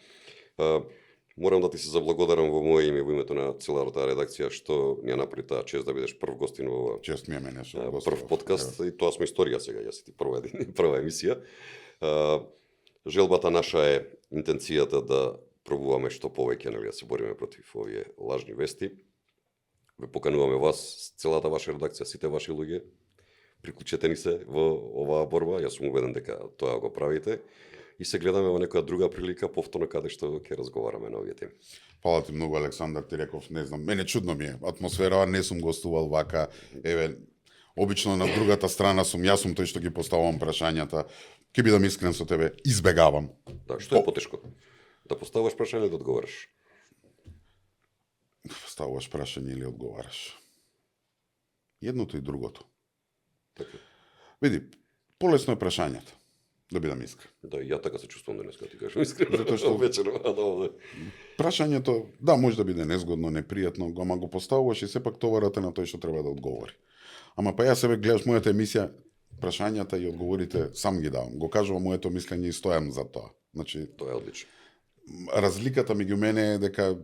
Морам да ти се заблагодарам во моје име, во името на целата редакција, што ни ја направи таа чест да бидеш прв гостин во ова. Чест ми е мене што прв подкаст, и тоа сме историја сега, јас ти прва емисија. Желбата наша е интенцијата да пробуваме што повеќе, нели, да се бориме против овие лажни вести. Ве покануваме вас, целата ваша редакција, сите ваши луѓе, приклучете ни се во оваа борба, јас сум убеден дека тоа го правите. И се гледаме во некоја друга прилика повторно каде што ќе разговараме на овие теми. Фала ти многу, Александар, ти реков, не знам, мене чудно ми е атмосфера, не сум гостувал вака, еве, обично на другата страна сум, јас сум тој што ги поставувам прашањата, ќе бидам искрен со тебе, избегавам. Да, што е потешко? Да поставуваш прашање или да одговараш? Поставуваш прашање или одговараш. Едното и другото. Така. Види, полесно е прашањето. Да бидам искрен. Да, ја така се чувствувам денеска, ти кажам искрено. Затоа што вечерва, прашањето, да, може да биде незгодно, непријатно, ама го поставуваш и сепак товарот е на тој што треба да одговори. Ама па ја себе гледаш мојата емисија, прашањата и одговорите сам ги давам. Го кажувам моето мислење и стојам за тоа. Значи, тоа е одлично. Разликата меѓу мене е дека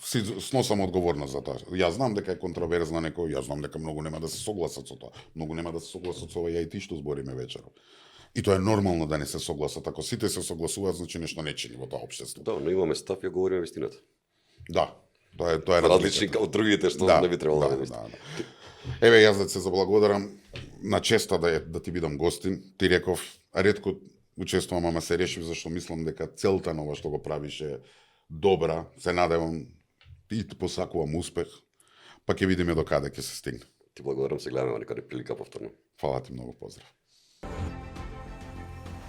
си сносам одговорност за тоа. Јас знам дека е контроверзно некој, јас знам дека многу нема да се согласат со тоа. Многу нема да се согласат со ова ја и ти што збориме вечеров. И тоа е нормално да не се согласат. Ако сите се согласуваат, значи нешто не чини во тоа општество. Да, но имаме став и говориме вистината. Да. Тоа е различни од другите што не би требало да да. Еве јас да се заблагодарам на честа да ти бидам гостин. Ти реков, ретко учествувам, ама се решив зашто мислам дека целта на ова што го правиш е добра. Се надевам и посакувам успех. Па ќе видиме до каде ќе се стигне. Ти благодарам, се гледаме во некаде прилика повторно. Фала ти многу, поздрав.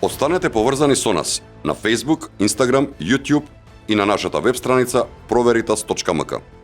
Останете поврзани со нас на Facebook, Instagram, YouTube и на нашата веб страница proveritas.mk.